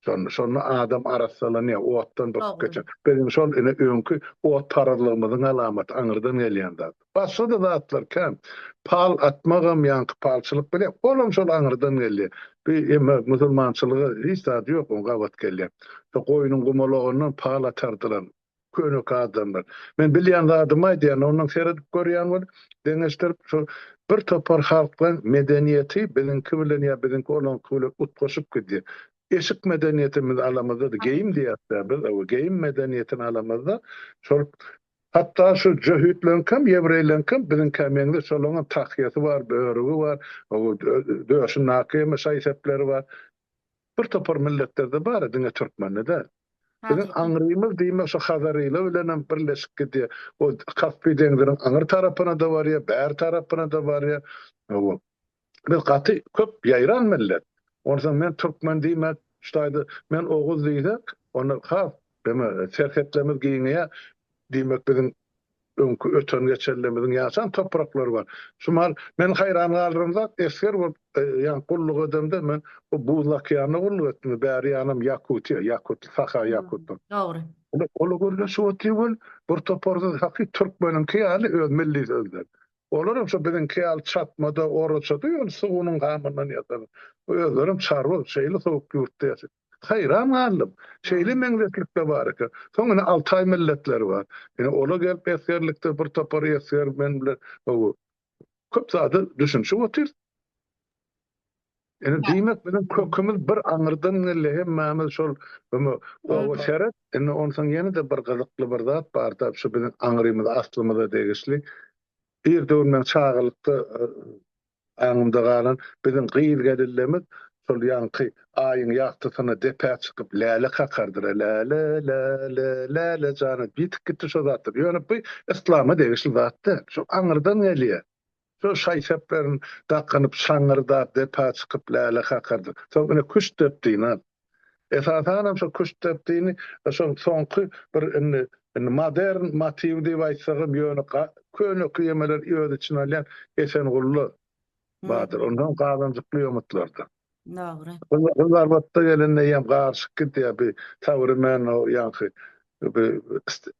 Şonda, şonda adam arassalanýar, otdan böküp geçen. Biziň şol ine öňki otparazlygymyzyň alamaty, aňyrdan gelýän zat. Başga-da zatlar kän. Pal atmagam ýaňky palçylyk bilen, olam şol aňyrdan gelýär. Bir eme musulmançylyga hiç zady ýok oň gabat gelýän. Şo goýnuň gumalagyndan pal atardylar. Köneki adamlar. Men bilýän zadymy aýdýan, ondan seredip görýän bolup, deňeşdirip şol bir topar halklaň medeniýeti biziňki bilen ýa biziňki olaňky bilen utgaşyp gidýär. Eşik medeniýetimizi alamyzda-da, geýim diýýäs-dä biz, hawa, geýim medeniýetini alamyzda şol hatda şu jöhitleriňkem, ýewreýleriňkem biziňkä meňzeş, şolaryňam tahýasy bar, börügi bar, hawa, döşündäki hem şaý-sepleri bar. Bir topar milletlerde bar, diňe türkmende däl. Biziň aňrymyz diýmek şu Hazaryla bilenem birleşip gidýär. O Kaspi deňziniň aňry tarapyna-da barýar, bäri tarapyna-da barýar. Hawa. Biz gaty köp ýaýran millet. Onsoň men türkmen diýmek, şu taýda men oguz diýsek, onda has deme serhetlerimiz giňeýär. Diýmek biziň. öňki öten geçenlerimiziň ýaşan topraklary bar. Şu mahal men haýran galdyran zat esger bolup ýaňky gulluk edemde men bu Buzly okeanda gulluk etdim. Bäri ýanam Ýakutiýa, Ýakut, Saha Ýakutlar. Dogry. Ola gürleşip otyr wel bir topar söz hakyt türkmeniňki ýaly öz milli sözler. Olaram şo biziňki ýaly çatmada, oraçada ýöne sugunyň gamyndan ýasalan. Özlerem çarwa, şeýle sowuk ýurtda ýaşaýar. Haýran galdym. Şeýle meňzeşlik-de bar eken. Soň ine Altaý milletleri bar. Ine ola gelip esgerlikde bir topar esger men bilen köp zada düşünişip otyrys. Ine diýmek biziň kökümiz bir aňyrdan geldi hemmämiz şol oba seret indi onsoň ýene-de bir gyzykly bir zat barda şu biziň aňrymyza aslymyza degişli bir döwür meň çagalykda aňymda galan biziň gyz gelinlerimiz şol ýaňky aýyň ýagtysyna depä çykyp läle kakardylar läle läle läle jana ýitip gitdi şo zatlar ýöne bu yslama degişli zat däl şol aňyrdan gelýär. Şol şaý-seplerini dakynyp, şaňňyrdap, depä çykyp, läle kakardy. Soň ine küştdepdini al. Esasanam şo küştdepdini şol soňky bir indi indi modern motiw diýip aýtsagam ýöne köneki ýemeleri öz içine alýan Esengulla bardyr. Onsoň gazanjykly ýomutlarda. Dogry. Gyzylarbatda gelende eýýäm garyşyk gidýär bi sowremenno ýaňky bi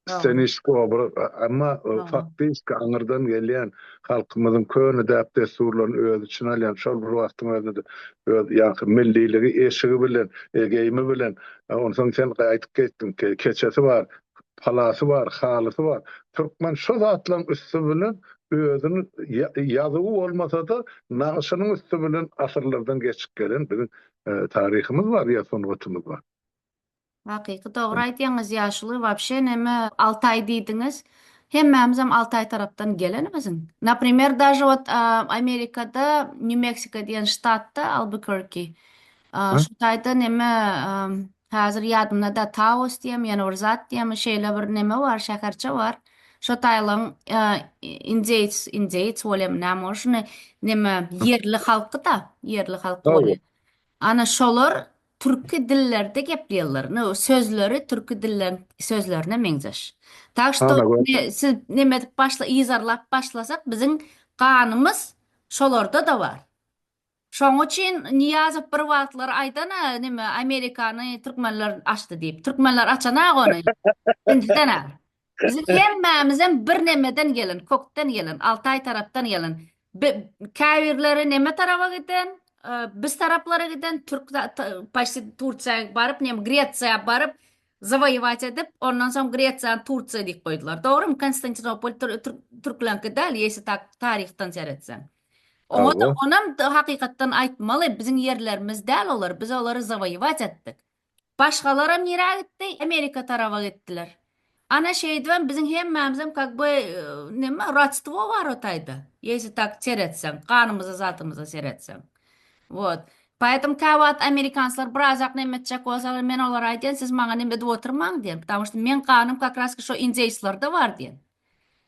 ssenişki obraz emma faktiski aňyrdan gelýän halkymyzyň köne däp-dessurlaryny öz içine alýan şol bir wagtyň özünde-de öz ýaňky milliligi eşigi bilen geýimi bilen onsoň sen aýdyp geçdiň keçesi bar palasy bar halysy bar türkmen şo zatlaryň üsti bilen özüni ýazuwy bolmasa-da, nagyşynyň üsti bilen asyrlardan geçip gelen biziň taryhymyz bar ýa sungatymyz bar. Hakyky dogry aýdýaňyz ýaşuly wapşe neme Altaý diýdiňiz hemmämizem Altaý tarapdan gelenimiziň naprimer daže wot Amerikada Nýu Meksika diýen ştatda Albuquerque şu taýda neme Häzir ýadymda-da Taos diýemi, ýene bir zat diýemi, şeýle bir neme bar, şäherçe bar. Şo taýlaň indeýs, indeýs bolýamy, näme ol şuny neme ýerli halky-da, ýerli halky bolýar. Ana şolar türki dillerde gepleýärler. No, sözleri türki dilleriň sözlerine meňzeş. Tak şto siz neme edip başla, yzarlap başlasak, biziň ganymyz şolarda-da bar. Şoň üçin Nyýazow bir wagtlar aýdan-a neme Amerikany türkmenler açdy diýip. Türkmenler açanak ony. Birinjiden-ä. Biziň hemmämizem bir nemeden gelen, kökden gelen, Altaý tarapdan gelen. Käbirleri neme taraba giden, biz taraplara giden, türk paçti Tursiýa baryp, neme Gresiýa baryp zawoýewat edip, ondan soň Gresiýany Tursiýa diýip goýdular. Dogrymy? Konstantinopol türkleňki däl, ýesi tak taryhdan seretseň. Oňa-da, onam hakykatdan aýtmaly, biziň ýerlerimiz däl olar, biz olary zawoýewat etdik. Başgalaram nirä gitdi? Amerika taraba gitdiler. Ana şeýdibem biziň hemmämizem kak by neme rodstwo bar o taýda. Ýesi tak seretseň, ganymyza zatymyza seretseň. Wot. Poetom käwagt amerikanslar birazak neme etjek bolsalar men olara aýdýan siz maňa neme edip oturmaň diýen. Ptamuşda şto meň ganym kak raski şo indeýslarda bar diýen.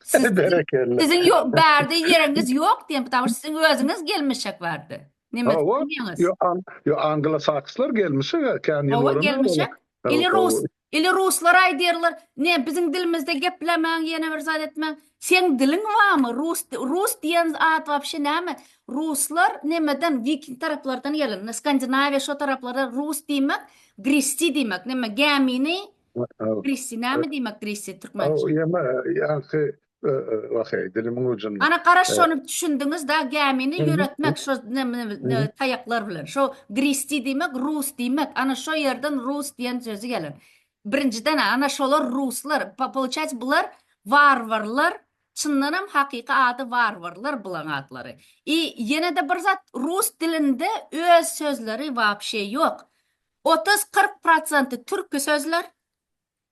Siz, Berekella. Siziň ýok, bärde ýeriňiz ýok diýen, потому что siziň özüňiz gelmişek bärde. Neme diýýäňiz? Ýok, ýok, anglosakslar gelmişek, kän ýyl Hawa, gelmişek. Ili rus, ili ruslar aýdýarlar, ne biziň dilimizde geplemäň, ýene bir zat etmäň. Seň diliň barmy? Rus, rus diýen at wapşe näme? Ruslar nemeden, wiking taraplardan gelen. Skandinawiýa şo taraplarda rus diýmek, gresti diýmek. Neme, gämini Grisi näme diýmek grisi türkmençe? Ýeme ýaňky waheý dilimiň ujunda. Ana garaş şony düşündiňiz da gämini ýöretmek şo taýaklar bilen. Şo grisi diýmek rus diýmek. Ana şo ýerden rus diýen sözi gelen. Birinjiden ana şolar ruslar. Получается bular warwarlar. Çyndanam hakyky ady warwarlar bulaň atlary. I ýene-de bir zat rus dilinde öz sözleri wapşe ýok. 30-40 prosenti türki sözler,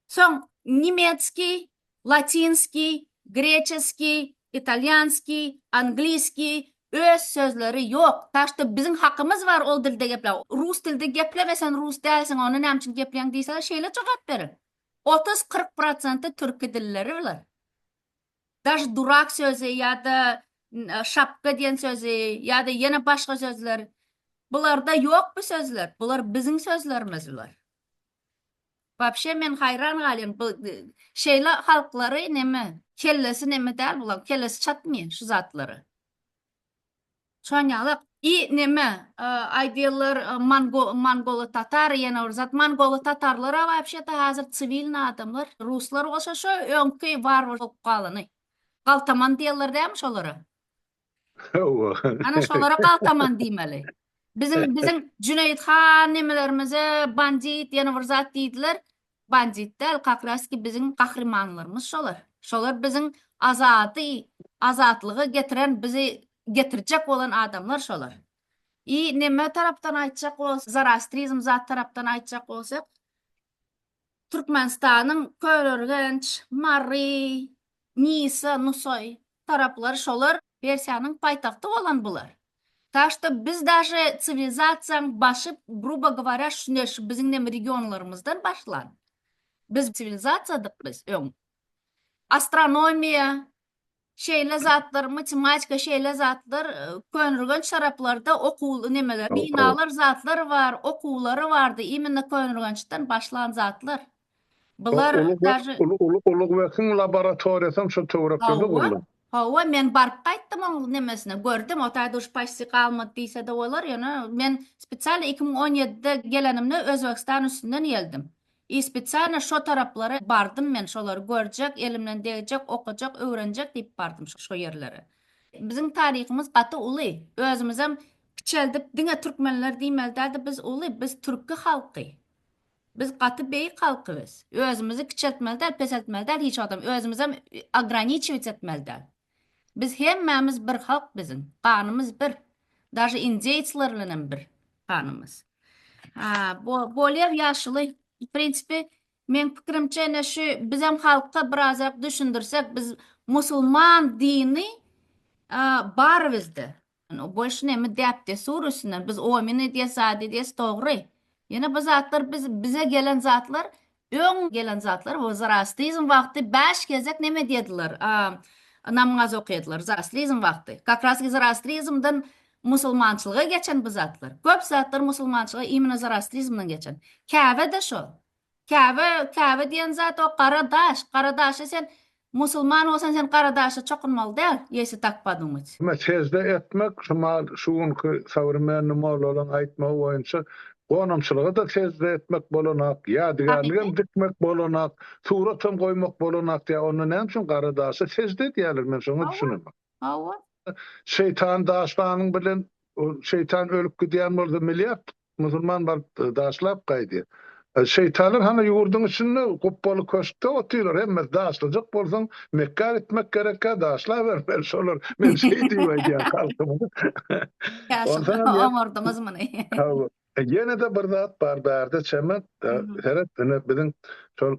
soň nemetskiý, latinskiý, greçeskiý, italýanskiý, angliskiý, öz sözleri ýok. Tak şto biziň hakymyz bar ol dilde gepläp. Rus dilde gepleme sen rus dälsiň onda näme üçin gepleýäň diýseler şeýle jogap beriň. 30-40 prosenti türki dilleri bular. Daž durak sözi ýa-da şapka diýen sözi ýa-da ýene başga sözler. Bularda ýok bu sözler. Bular biziň sözlerimiz bular. Wapşe men haýran galýan bu şeýle halklary neme kellesi neme däl bulaň kellesi çatmaýar şu zatlara. Şon ýaly i neme aýdýarlar mango mongoly tatar ýene bir zat mongoly tatarlara wapşe-de hazir siwilny adamlar ruslar bolsa şo öňki warwar bolup galany. Galtaman diýerler dämi şolara? Hawa. Ana şolara galtaman diýmeli. Biziň biziň Jüneýit han nemelerimize bandit ýene bir zat diýdiler. Bandit däl, kakraski biziň gahrymanlarymyz şolar. Şolar biziň azady, azatlygy getiren, bizi getirjek bolan adamlar şolar. I neme tarapdan aýtjak bolsak, zoroastrizm zat tarapdan aýtjak bolsak, Türkmenistanyň Köneürgenç, Mary, Nisa, Nusaý taraplary şolar Persiýanyň paýtagty bolan bular. Tak şto biz daže siwilizasiýaň başy grubo gowarýa şune şu biziň neme regionlarymyzdan başlan. Biz siwilizasiýadyk biz öň. Astronomiýa, şeýle zatlar, matematika şeýle zatlar Köneürgenç taraplarda okuw nemeler, binalar zatlar bar, okuwlary bardy imенно Köneürgençden başlan zatlar. Bular daže Ulugbekiň laboratoriýasam şo töwereklerde gurlan. Hawa, men baryp gaýtdym oň nemesine, gördüm, o taýda už paçti galmady diýse-de bolar, ýöne men spesialno 2017-de gelenimde Özbegistan üstünden geldim. I spesialno şo taraplara bardym men, şolary görjek, elimden degjek, okajak, öwrenjek diýip bardym şo ýerlere. Biziň taryhymyz gaty uly. Özümizem kiçeldip diňe türkmenler diýmeli däldi, biz uly, biz türki halky. Biz gaty beýik halky biz. Özümizi kiçeltmeli däl, peseltmeli däl hiç wagtam. Özümizem ograniçiwiç etmeli däl. Biz hemmämiz bir halk biziň. Ganymyz bir. Daže indeýsler bilenem bir ganymyz. Ha, bo bolýar ýaşuly. W prinsipi meň pikirimçe ine şu bizem halka birazrak düşündirsek biz musulman dini bar bizde. Bolşy neme däp-dessur üstünden biz omin edýäs zat edýäs dogry. Ýöne bu zatlar biz bize gelen zatlar öň gelen zatlar bu zoroastrizm wagty bäş gezek neme edýärdiler namaz okaýardylar zoroastrizm wagty. Kak raz zoroastrizmden musulmançylyga geçen bu zatlar. Köp zatlar musulmançylyga imенно zoroastrizmden geçen. Käbe-de şol. Käbe, Käbe diýen zat o gara daş. Gara daşa sen musulman bolsaň sen gara daşa çokunmaly däl, ýesi tak podumać. Ime sežde etmek şu mal şu günki sowremenny mollalaň aýtmagy boýunça gonamçylyga-da sežde etmek bolanak, ýadygärligem dikmek bolanak, suratam goýmak bolanak diýýär. Onda näme üçin gara daşa sežde edýärler men şoňa düşünemok. Hawa. Şeýtan daşlanyň bilen şeýtan ölüp gidýän bolsa milliard Musulman baryp daşlap gaýdýar. Şeýtanlar hany ýurduň içinde gupbaly köşkde otyrlar hemmesi daşlajak bolsaň Mekgä gitmek gerekkä daşlabermeli şolar men şeý diýip aýdýan halkyma. Onsoňam oňardyňyz muny. Hawa. Ýene-de bir zat bar bärde Çemen seret ine biziň şol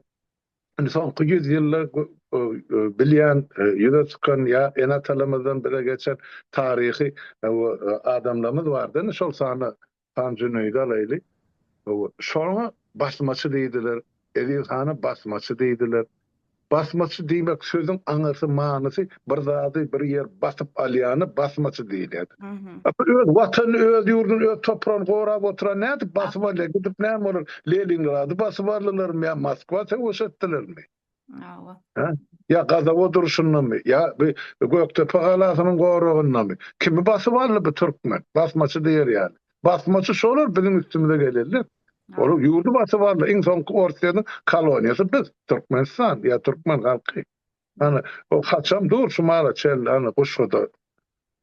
Indi soňky ýüzýylda bilýän, ýüze çykan ýa ene-atalarymyzdan bize geçen taryhy adamlarymyz bardy. Indi şol sanda Han Jüneýdi alaýly. Şoňa basmaçy diýdiler, Eziz hana basmaçy diýdiler. Basmaçy diýmek sözüň aňyrsy, manysy bir zady, bir ýer basyp alýana basmaçy diýilýär. Öz watanyny, öz ýurduny, öz topragyny gorap oturan nädip basyp alýar? Gidip näme bolar? Leningrady basyp aldylarmy ýa Moskwa söweş etdilermi? Hawa. Hä? Ýa Gazawa durşundamy? Ýa bu Gökdepe galasynyň goragyndamy? Kimi basyp aldy bu türkmen? Basmaçy diýer ýaly. Basmaçy şolar biziň üstümize gelenler. Olar ýurdy basyp aldy. Iň soňky Orsýetiň koloniýasy biz, Türkmenistan ýa türkmen halky. Hany, o haçam dur şu mala çenli, hany Guşguda.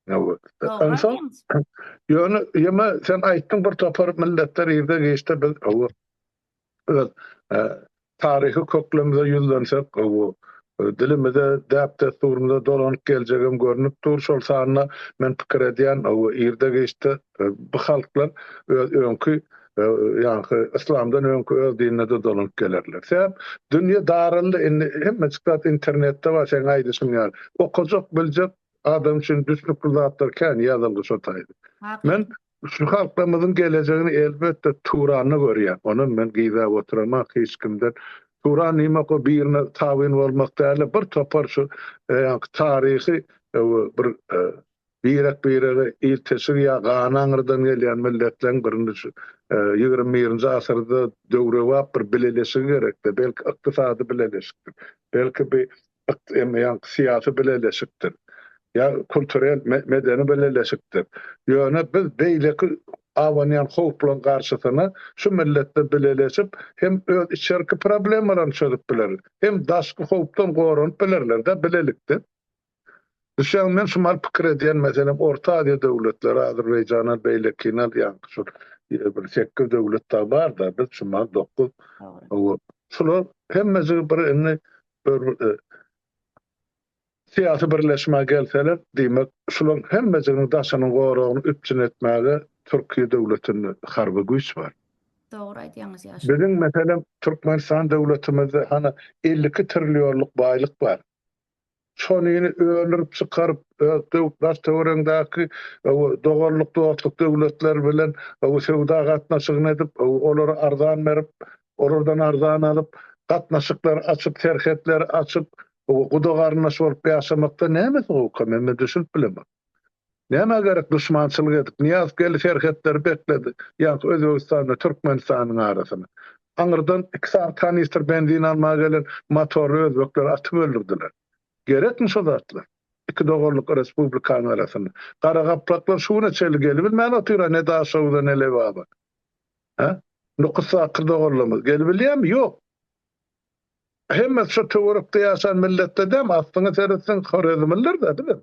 Onsoň, ýöne ýeme sen aýtdyň bir topar milletler irde giçde biz öz taryhy köklerimize ýüzlensek, dilimize, däp-dessurymyza dolanyp geljegem görnüp dur. Şol sanda men pikir edýän, irde giçde bu halklar öz öňki ýaňky yslamdan öňki öz dinine-de dolanyp gelerler. Sebäp dünýe daraldy, indi hemmejik zat internetde bar, seň aýdyşyň ýaly. Okajak, biljek adam üçin düşnükli zatlar kän ýazyldy şo taýda. Men şu halklarymyzyň gelejegini elbetde Turanda görýän. Onam men gizläp oturamok hiç kimden. Turan diýmek o birine tabyn bolmak däl-de, bir topar şu ýaňky taryhy bir Birek-birege ilteşik ýa gany aňyrdan gelýän milletleriň birini şu. 21-nji asyrda döwrebap bir bileleşigi gerekdi. Belki ykdysady bileleşikdir. Belki bir ýaňky syýasy bileleşikdir. Ýa kulturel, medeni bileleşikdir. Ýöne biz beýleki abanýan howplaryň garşysyna şu milletler bileleşip hem öz içerki problemalaryny çözüp biler, hem daşky howpdan goranyp bilerler-de bilelikde. Düşýäňmi, men şu mal pikir edýän, meselem, Orta Aziýa döwletleri, Azerbaýjan al, beýlekini al, ýaňky şol bir sekiz döwlet dagy bar-da, biz şu mal dokuz. Şular hemmejigi bir indi bir syýasy birleşmä gelseler, diýmek, şularyň hemmejiginiň daşynyň goragyny üpjün etmäge Türkiýe döwletinde harby güýç bar. Dogry aýdýaňyz ýaşuly. Biziň, meselem, Türkmenistan döwletimizde hany 52 trillionlyk baýlyk bar. Şonyny öndürip çykaryp, öz daş-töweregiňdäki doganlyk, dostluk döwletler bilen söwda gatnaşygyny edip, olara arzan berip, olardan arzan alyp, gatnaşyklary açyp, serhetleri açyp, guda-garyndaş bolup ýaşamakda nämesi gowuka, men düşünip bilemok. Nämä gerek duşmançylyk edip, Nyýazow geldi serhetleri bekledi, ýaňky Özbegistan bilen Türkmenistanyň arasyny. Aňyrdan iki sany kanistr benzin almaga gelen motorly özbekleri atyp öldürdiler. Gerekmi şo zatlar? Iki doganlyk respublikanyň arasynda. Garagaplaklar şu güne çenli gelibilmän otyr-a ne Daşoguza ne Lebaba. Hä? Nukusdaky doganlarymyz gelibilýärmi? Ýok. Hemmesi şo töwerekde ýaşan milletde dämi? Aslyňa seretseň horezmliler-dä bizem.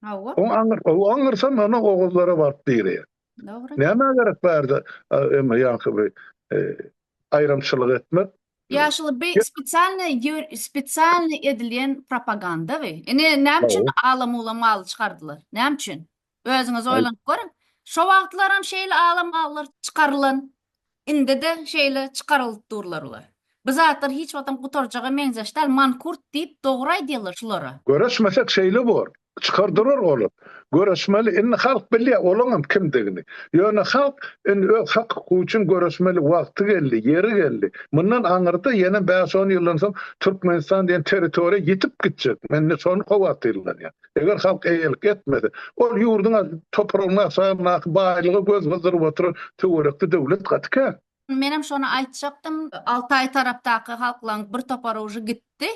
Hawa. Oň aňyr, o aňyrsam ony oguzlara baryp direýär. Dogry. Nämä gerek bärde emme ýaňky bir aýramçylyk etmek? Ýaşuly bi spesialny spesialny edilýän propaganda bi. Ine näme üçin ala-mula maly çykardylar? Näme üçin? Özüňiz oýlanyp görüň. Şo wagtlaram şeýle ala-mallar çykarylan, indi-de şeýle çykarylyp durlar ular. Bu zatlar hiç wagtam gutarjaga meňzeş däl, mankurt diýip dogry aýdýarlar şulara. Göreşmesek şeýle bor. Çykar durar olar. Göreşmeli. Indi halk bilýär olaňam kimdigini. Ýöne halk indi öz hak-hukugy üçin göreşmeli wagty geldi, ýeri geldi. Mundan aňyrda ýene bäş-on ýyldan soň Türkmenistan diýen territoriýa ýitip gitjek. Men indi şony howatyrlanýan. Eger halk eýelik etmese, ol ýurduň topragynyň aşagyndaky baýlyga göz gyzdyryp oturan töwerekde döwlet gaty kän. Menem şony aýtjakdym. Altaý tarapdaky halklaň bir topary uje gitdi.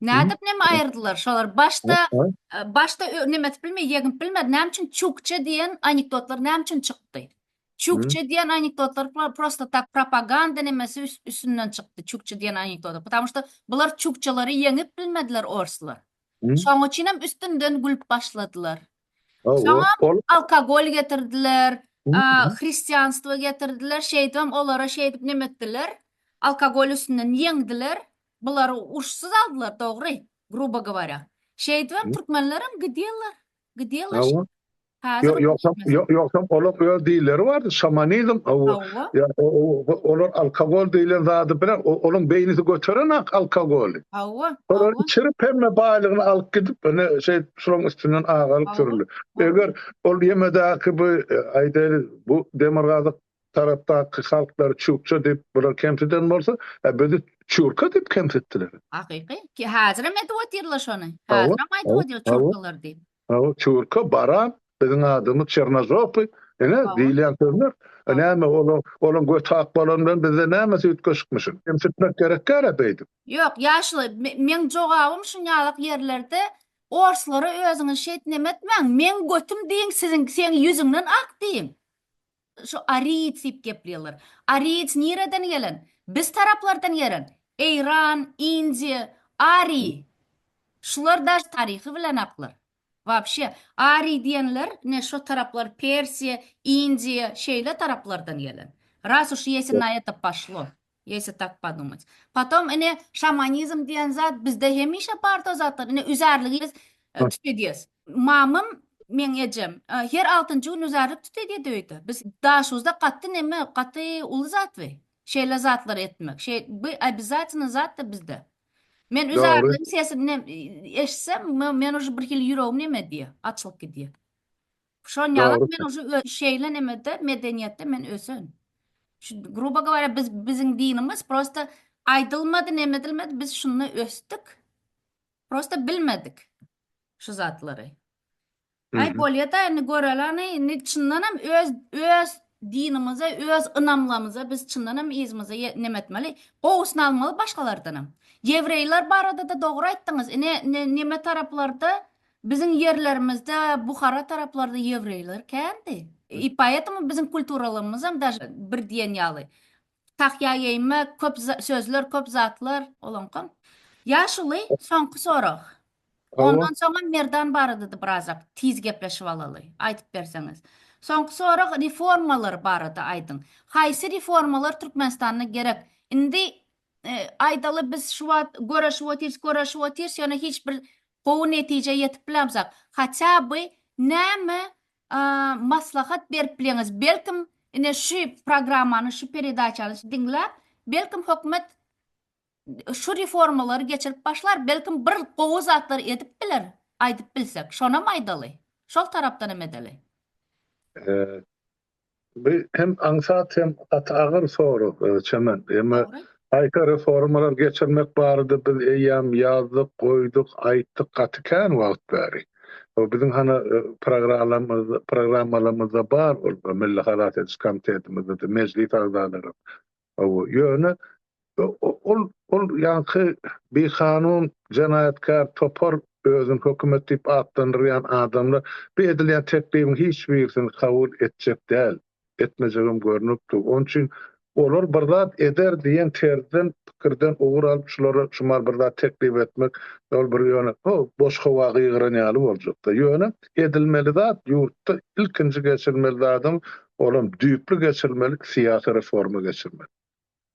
Nädip neme aýyrdylar? Şolar başda başda neme etip bilmedi, ýeňip bilmedi. Näme üçin çukça diýen anekdotlar näme üçin çykdy? Çukça diýen anekdotlar prosto tak propaganda nemesi üstünden çykdy çukça diýen anekdotlar. Потому что bular çukçalary ýeňip bilmediler orslar. Şoň üçinem üstünden gülüp başladylar. Soňam alkogol getirdiler, hristianstwo getirdiler, şeýdibem olara şeýdip neme etdiler, alkogol üstünden ýeňdiler, bulary urşsuz aldylar, dogry, grubo goworýa. Şeýdibem türkmenlerem gidýärler, gidýärler. Häzir Ýogsam, ýogsam olar öz dilleri bardy, şamanizm, hawa. Olar alkogol diýlen zady bilen, olaryň beýnisi göterenak alkogoly. Hawa. Olar içirip hemme baýlygyny alyp gidip, ine şeýdip şolaryň üstünden agalyp sürüldi. Eger ol ýemedäki bu aýdaýly bu demirgazyk tarapdaky halklary çukça diýip bular kemsiden bolsa, bizi çurka diýip kemsitdiler. Hakyky. Häzirem edip otyrlar şony. Häzirem aýdyp otyr çurkalar diýip. Hawa, çurka, baran, biziň adymyz çernožopy, ine, diýilýän sözler. Näme, olaň, olaň göti ak bolany bilen bizde nämesi üýtgeşikmişin? Kemsitmek gerek däl-ä beýdip. Ýok, ýaşuly, meň jogabym şunýalak ýerlerde orslara özüňiz şeýt neme etmäň, meň götüm diýiň, siziň, seň ýüzüňden ak diýiň. Şu ariýc diýip gepleýärler. Ariýc nireden gelen? Biz taraplardan gelen. Eýran, Indiýa, Ariý. Şular daş taryhy bilen aklar. Wapşe, Ariý diýenler ine şo taraplar Persiýa, Indiýa şeýle taraplardan gelen. Raz uş ýesi na eto poşlo. Ýesi tak podumać. Potom ine şamanizm diýen zat bizde hemişe bardy o zatlar. Ine üzärligi biz tütedýäs. Mamam meň ejem her altynjy gün üzärlik tütedýärdi öýde. Biz Daşoguzda gaty neme gaty uly zat bu. Şeýle zatlary etmek. Şeý bu obязательno zatda bizde. Men üzärligiň sesini eşitsem men uje bir hili ýüregim neme edýär, açylyp gidýär. Şon ýaly men uje şeýle nemede medeniýetde men ösen. Şu grubo goworýa biz biziň dinimiz prosta aýdylmady neme edilmedi biz şunda ösdük. Prosta bilmedik şu zatlary. Aý bolýada indi görelany indi çyndanam öz öz. dinimize, öz ynamlarymyza biz çyndan hem yzymyza neme etmeli. Gowusyny almaly başgalardanam. Ýewreýler barada-da dogry aýtdyňyz. Ine neme taraplarda biziň ýerlerimizde Buhara taraplarda ýewreýler kändi. I poetому biziň kulturalarymyzam daže bir diýen ýaly. Tahýa geýmek, köp sözler, köp zatlar olaňkam. Ýaşuly, soňky sorag. Ondan soňam Merdan barada-da birazak tiz gepleşip alaly, aýdyp berseňiz. Soňky sorag reformalar barada aýdyň. Haýsy reformalar Türkmenistanda gerek? Indi aýdaly biz şu wagt göreşip otyrys, göreşip otyrys, ýöne hiç bir gowy netijä ýetip bilemzok. Hatýa by näme maslahat berip bileňiz? Belkim ine şu programmany, şu peredaçany diňläp, belkim hökümet şu reformalary geçirip başlar, belkim bir gowy zatlar edip biler, aýdyp bilsek, şonam aýdaly. Şol tarapdan hem edeli. Bu hem aňsat hem gaty agyr sorag, Çemen. Emma gaýta reformalar geçirmek barada biz eýýäm ýazdyk, goýduk, aýtdyk gaty kän wagt bäri. Biziň hany programmalarymyzda bar ol Milli halas ediş komitetimizde-de, mejlis agzalary. Hawa, ýöne ol ol ýaňky bikanun jenaýatkär topar özüni hökümet diýip atlandyrýan adamlar bu edilýän teklibiň hiç birisini kabul etjek däl, etmejegem görnüp dur. Onuň üçin olar bir zat eder diýen terzden, pikirden ugur alyp şulara şumal bir zat teklip etmek ol bir ýöne boş howa gygyran ýaly boljakda. Ýöne edilmeli zat ýurtda ilkinji geçirmeli zadyň Olam düýpli geçirmeli syýasy reforma geçirmeli.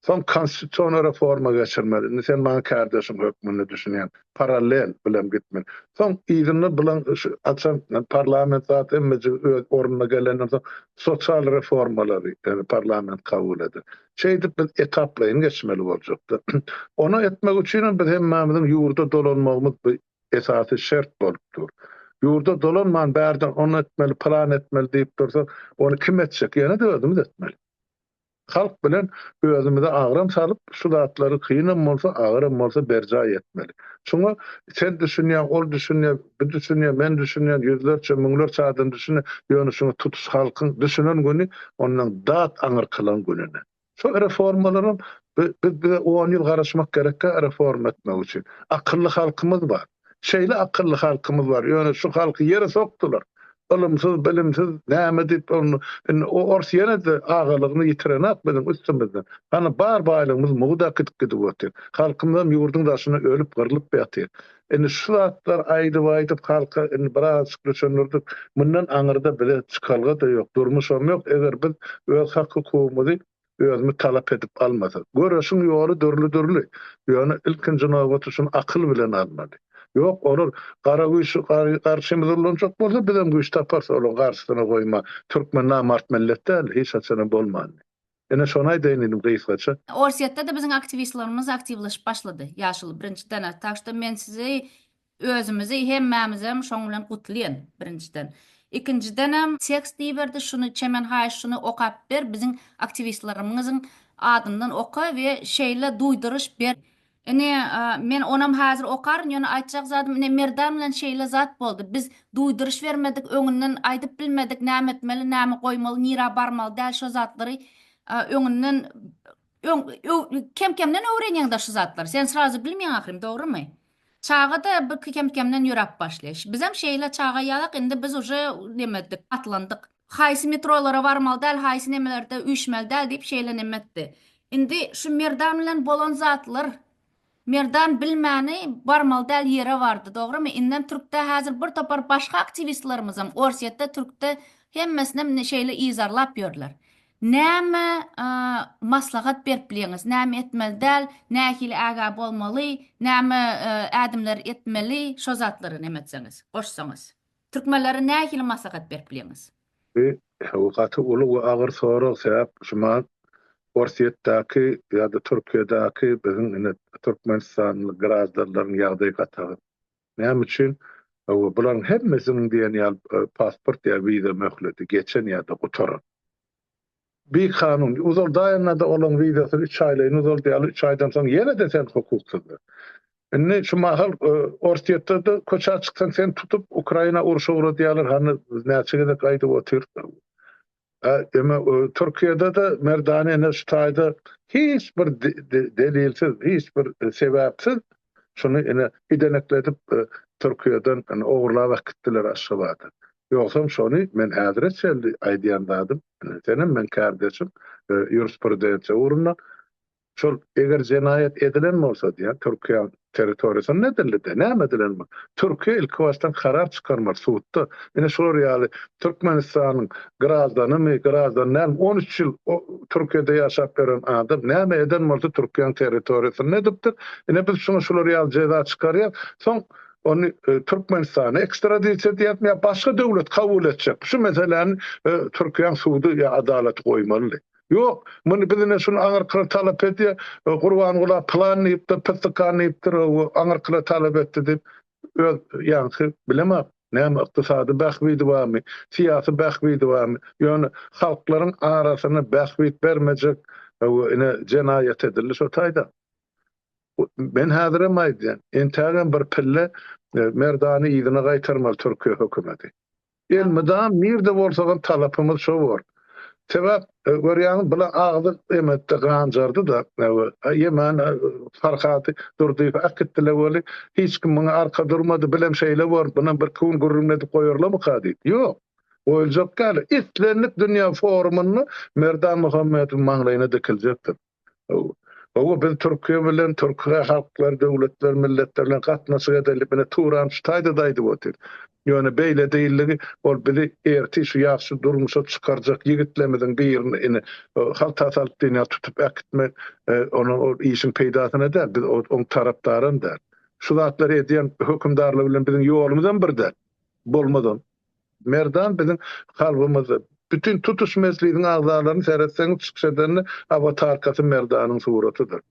Soň konstitusiona reforma geçirmeli. Indi sen maňa kärdeşiň hökmünde düşünýän. Parallel bilen gitmeli. Soň yzynda bilen şu haçan parlament zat hemmejigi öz ornuna gelenden soň sosial reformalary parlament kabul eder. Şeýdip biz etaplaýyn geçmeli boljakda. Ony etmek üçinem biz hemmämiziň ýurda dolanmagymyz bu esasy şert bolup dur. Ýurda dolanman bärden ony etmeli, pylan etmeli diýip dursa, ony kim etjek? Ýene-de özümiz etmeli. Halk bilen özümize agram salyp, şu zatlary kynam bolsa, agyram bolsa berjaý etmeli. Şuňa sen düşünýäň, ol düşünýär, bu düşünýär, men düşünýän, ýüzlerçe, müňlerçe adam düşünýär, ýöne şuňa tutuş halkyň düşünen güni ondan dat aňyrkylaň gününe. Şol reformalaram biz bize on ýyl garaşmak gerekkä reforma etmek üçin. Akylly halkymyz bar. Şeýle akylly halkymyz bar. Ýöne şu halky ýere sokdular. Ylymsyz, bilimsiz, näme diýip ony indi o ors ýene-de agalygyny ýitirenak biziň üstümizden. Hany bar baýlygymyz mugt äkidip gidip otyr. Halkymyzam ýurduň daşynda ölüp gyrlyp ýatyr. Indi şu zatlar aýdyp-aýdyp halka indi birazajyk düşündirdik. Mundan aňyrda bize çykalga-da ýok, durmuşam ýok, eger biz öz hak-hukugymyzy özümiz talap edip almasak. Göreşiň ýoly dürli-dürli. Ýöne ilkinji nobatda şuny akyl bilen almaly. Ýok, olar gara güýç garşymyza ulanjak bolsa, bizem güýç taparys olaryň garşysyna goýman. Türkmen namart millet däl, hiç haçanam bolmandy. Ine şony aýdaýyn diýdim gysgaça. Orsýetde-de biziň aktiwistlerimiz aktiwleşip başlady ýaşuly birinjiden-ä. Tak şda men sizi özümizi hemmämizem şoň bilen gutlaýan birinjiden. Ikinjidenem tekst iberdi şuny Çemen haýyş şuny okap ber biziň aktiwistlerimiziň adyndan oka we şeýle duýduryş ber Ine, men onam häzir okaryn, ýöne aýtjak zadym, ine, Merdan bilen şeýle zat boldy. Biz duýduryş bermedik, öňünden aýdyp bilmedik, näme etmeli, näme goýmaly, nirä barmaly däl, şo zatlary öňünden öň kem-kemden öwrenýäň-dä şu zatlary. Sen srazu bilmeýäň ahyryn, dogrumy? Çaga-da bir kem-kemden ýöräp başlaýar. Bizem şeýle çaga ýalak, indi biz uje neme etdik, atlandyk. Haýsy metrolara barmaly däl, haýsy nemelerde üýşmeli däl diýip şeýle neme etdi. Indi şu Merdan bilen bolan zatlar Merdan bilmäni barmaly däl ýere bardy, dogrymy? Indem türkde häzir bir topar başga aktiwistlerimizem Orsýetde, türkde hemmesinem indi şeýle yzarlap ýörler. Näme maslahat berip bilýäňiz? Näme etmeli däl, nähili ägä bolmaly, näme ädimler etmeli, şo zatlary neme etseňiz, goşsaňyz. Türkmenlere nähili maslahat berip bilýäňiz? Bu gaty uly we agyr sorag, sebäp şumat Orsýetdäki ýa-da Türkiýedäki biziň ine türkmenistanly graždanlaryň ýagdaýy gaty agyr. Näme üçin? Hawa, bularyň hemmesiniň diýen ýaly pasport ýa wiza möhleti geçen ýa-da gutaran. Bikanun, uzaldaýanda-da olaň wizasyny üç aýlaýyn uzaldýarlar, üç aýdan soň ýene-de sen hukuksyzdyr. Indi şu mahal Orsýetde-de köçä çyksaň seni tutup Ukraina urşa ugradýarlar, hany biz näçe gezek aýdyp otyrys. Emma Türkiýede-de Merdany ene şu taýda hiç bir delilsiz, hiç bir sebäpsiz şuny ene gidenekledip Türkiýeden ene ogurlap äkitdiler Aşgabada. Ýogsam şony men häzire çenli aýdýan zadym, senem meň kärdeşim ýurisprudensiýa ugrunda Şol eger jenaýat edilen bolsa diýýän, Türkiýäň territoriýasynda edildi-de, näme edilen bu? Türkiýe ilki başdan karar çykarmaly sudda. Ine şular ýaly Türkmenistanyň graždanymy, graždan dälmi, 13 ýyl Türkiýede ýaşap ýören adam näme eden bolsa Türkiýäň territoriýasynda edipdir. Ine biz şuňa şular ýaly jeza çykarýas. Soň ony Türkmenistana ekstradisiýa edýäsmi ýa başga döwlet kabul etjek. Şu meseläni Türkiýäň sudy ýa adalaty goýmalydy. Ýok, muny biz ine şuny aňyrkylar talap edýär, Gurbangula pylan diýipdir, pystykan diýipdir, aňyrkylar talap etdi diýip, öz ýaňky bilemok, näme ykdysady bähbidi barmy, syýasy bähbidi barmy, ýöne halklaryň arasyna bähbit bermejek ine jenaýat edildi şo taýda. Men häzirem aýdýan, entägem bir pille Merdany yzyna gaýtarmaly Türkiýe hökümeti. Elmydam nirde bolsagam talapymyz şo bor. Sebäp görýäňiz bula agzy emetde ganjardy-da ýemän Farhady Durdyýewi äkitdile weli hiç kim muňa arka durmady bilem şeýle bor bunam birki gün gürrüňini edip goýarlamyka diýip. Ýok. Goýuljak däl. Islendik dünýä forumynda Merdan Muhammedowyň maňlaýyna dikiljekdir. Hawa, biz Türkiýe bilen, türki halklar, döwletler, milletler bilen gatnaşyk edeli, ine Turan şu taýda-da aýdyp otyr. Ýöne beýle diýildigi, ol bizi ertir şu ýagşy durmuşa çykarjak ýigitlerimiziň birini ine halta salyp diýen ýaly tutup äkitmek, onuň ol işiň peýdasyna däl, biz oň tarapdaram däl. Şu zatlary edýän hökümdarlar bilen biziň ýolumyzam bir däl. Bolmazam. Merdan biziň kalbymyzda. Bütin tutuş mejlisiň agzalaryny seretseňiz çykyş edende awatarkasy Merdanyň suratydyr.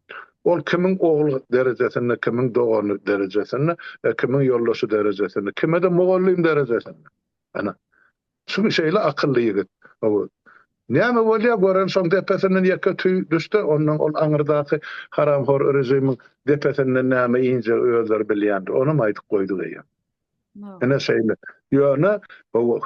Ol kimiň ogly derejesinde, kimiň dogany derejesinde, kimiň ýoldaşy derejesinde, kime-de mugallym derejesinde. Ana. Şu şeýle akylly ýigit. Hawa. Näme bolýar gören şoň depesinden ýeke tüý düşse ondan ol aňyrdaky haramhor režimiň depesinden näme injegi özleri bilýändir. Onam aýdyp goýduk eýýäm. Ine şeýle. Ýöne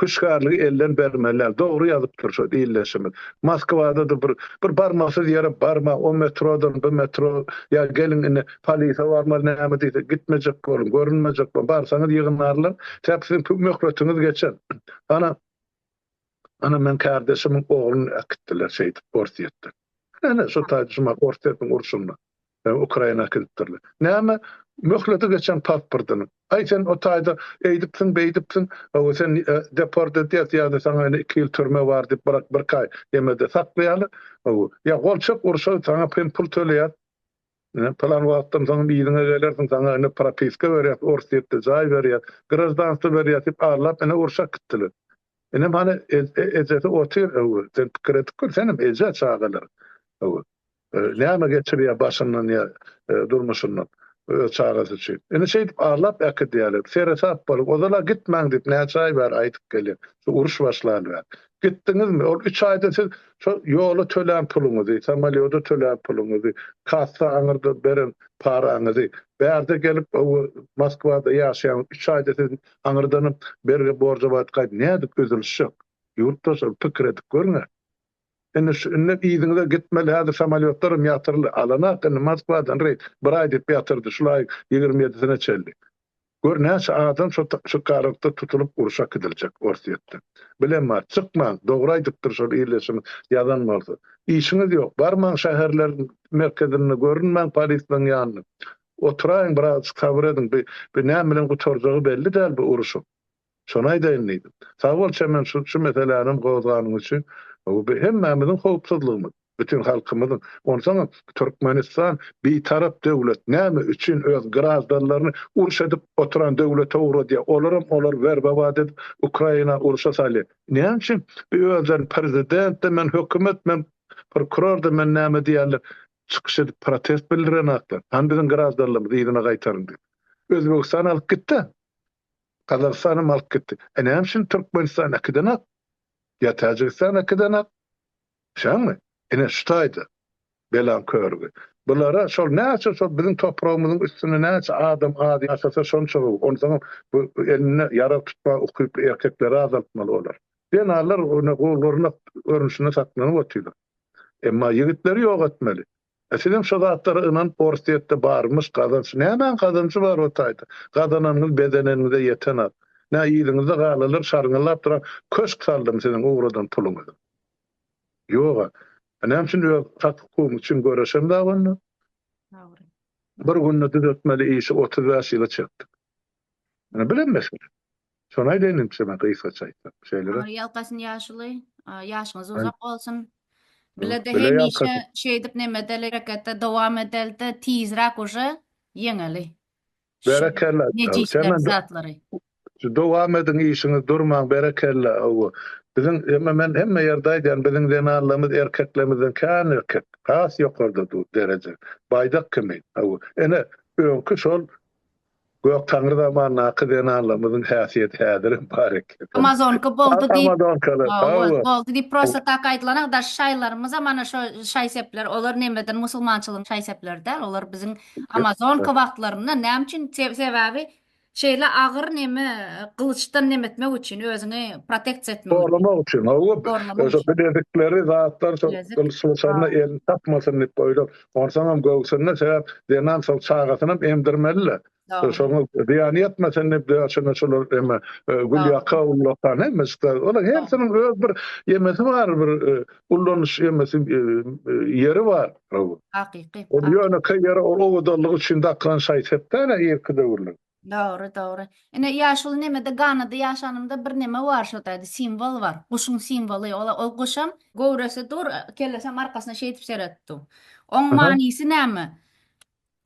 hüşgärligi elden bermeli däl. Dogry ýazypdyr şo ildeşimiz. Moskwada-da bir bir barmasyz ýere barma, o metrodan bu metro ýa geliň indi polise barmaly näme diýse gitmejek boluň, görünmejek boluň. Barsaňyz ýygnarlar. Sebäp siziň möhletiňiz geçen. Ana Ana meň kärdeşimiň ogluny äkitdiler şeýdip Orsýetden. Ene şo taýda şumat Orsýetiň urşunda Ukraina äkidipdirler. Näme möhleti geçen pasportyny. Aý sen o taýda eýdipsiň beýdipsiň hawa sen deport edýäs ýa-da saňa ene 2 ýyl türme bar diýip bir birki aý ýemede saklaýarlar. Hawa ýa gol çek urşa saňa hem pul töleýäs. Ine pylan wagtdan soň yzyňa gelersiň saňa ine propiska berýäs Orsýetde jaý berýäs graždanstwo berýäs diýip arlap ene urşa äkitdiler. Inem hany ejesi otyr öwür. Sen pikir edip gör, senem eje çagalar. Öwür. Näme geçirýär başyndan ýa durmuşyndan öz çagasy üçin. Indi şeýdip arlap äkidýärler. Seresap boluň. Ozal-a gitmäň diýip näçe aý bäri aýdyp gelýän. Şu uruş başlaly bäri. Gitdiňizmi? Ol üç aýda siz şo ýola tölän puluňyzy, samolýoda tölän puluňyzy, kassa aňyrda beren paraňyzy, bärde gelip Moskwada ýaşaýan üç aýda siz Aňyrdanam bergi borja batyp gaýdyp nädip üzülişjek? Ýurtdaşlar pikir edip görüň-ä. Indi şu indi yzyňyza gitmeli häzir samolýotlaram ýatyryldy. Alanak indi Moskwadan reýs bir aý diýip ýatyrdy şul aýyň 27-sine çenli. Gör näçe adam şo şu garalykda tutulyp urşa äkidiljek Orsýetde. Bilen bar. Çykmaň. Dogry aýdypdyr şol ildeşimiz ýazan bolsa. Işiňiz ýok. Barmaň şäherleriň merkezinde görünmäň polislaň ýanynda. Oturaýyň birazjyk sabyr ediň bi bi näme bilen gutarjagy belli däl bu uruşyň. Şony aýdaýyn diýdim. Sag bol Çemen şu şu meselänem gozganyň üçin. Bu bi hemmämiziň howpsuzlygymyz. Bütin halkymyzyň. Onsoňam Türkmenistan bitarap döwlet näme üçin öz graždanlaryny uruş edip oturan döwlete ugradýar. Olaram olary werbowat edip Ukraina uruşa salýar. Näme üçin bi özlerini prezident-de men hökümet men prokuror-da men näme diýýärler. Çykyş edip protest bildirenaklar. Hany biziň graždanlarymyzy yzyna gaýtaryň diýip. Özbegistan alyp gitdi. Gazagystanam alyp gitdi. E näme üçin Türkmenistan äkidenak? Ýa Täjigistan äkidenak? Düşäňmi? Ine şu taýda belaň körügi. Bulara şol näçe şol biziň topragymyzyň üstünde näçe adam az ýaşasa şonça gowy. Onsoňam bu elinde ýarag tutmaga ukyply erkekleri azaltmaly olar. Zenanlar ine gurnak görnüşinde saklanyp otyrlar. Emma ýigitleri ýok etmeli. E sizem şo zatlara ynanyp Orsýetde barmyş gazanç. Nämäň gazanjy bar o taýda? Gazananyňyz bezeneniňize ýetenok. Nä yzyňyzda galalar şarňyllap duran köşk saldymy siziň ugradan puluňyza? Ýoga. E näme üçin öz hak hukugyňyz üçin göreşemzok onda? Dogry. Bir günde düzetmeli işi 35 ýyla çekdik. Ine bilen mesele. Şony aýdaýyn diýdim men gysgaça aýtsam. Şeýle-de. Taňry ýalkasyn ýaşuly. Ýaşyňyz uzak bolsun. Bile-de hemişe şeýdip neme edeli hereketde dowam edeli-de tizräk uje ýeňeli. Berekella. Nejisler zatlary. Dowam ediň işiňiz durmaň berekella. Biziň hemme men hemme ýerde aýdýan biziň zenanlarymyz erkeklerimizden kän erkek. Has ýokarda dur dereje. Baýdak kimi. Ene öňki şol Gök Taňry zamandaky zenanlarymyzyň häsiýeti häzirem bar eken. Amazonka boldy diýip, Amazonkalar, hawa, boldy diýip prosta tak aýdylanok, daş şaýlarymyzam ana şo şaý-sepler, olar nemeden musulmançylygyň şaý-sepleri däl, olar biziň amazonka wagtlarynda näme üçin sebäbi şeýle agyr neme gylyçdan neme etmek üçin, özüňi proteksiýa etmek üçin. Goramak üçin, hawa, Goramak şo üçin. bilezikleri zatlar şo Bilezik. gylyç bolşanda elini tapmasyn diýip goýlan. Onsoňam göwsünde sebäp zenan şol çagasynam emdirmeli-le. Dogry. Şoňa zyýany ýetmesin diýip döşüne şolar eme gülýaka ullakan hemmesi olar hersiniň öz bir ýemesi bar bir ullanyş ýemesi ýeri bar. Hakyky. Ol ýönekeý ýere ol owadanlyk üçin dakylan şaý-sep däl-ä irki döwürler. Dogry, dogry. Ine, ýaşuly nemede Ganada ýaşanymda bir neme bar şo taýda simwol bar. Guşuň simwoly. Ol ol guşam göwresi dur, kellesem arkasyna şeýdip seredip dur. Oň manysy näme?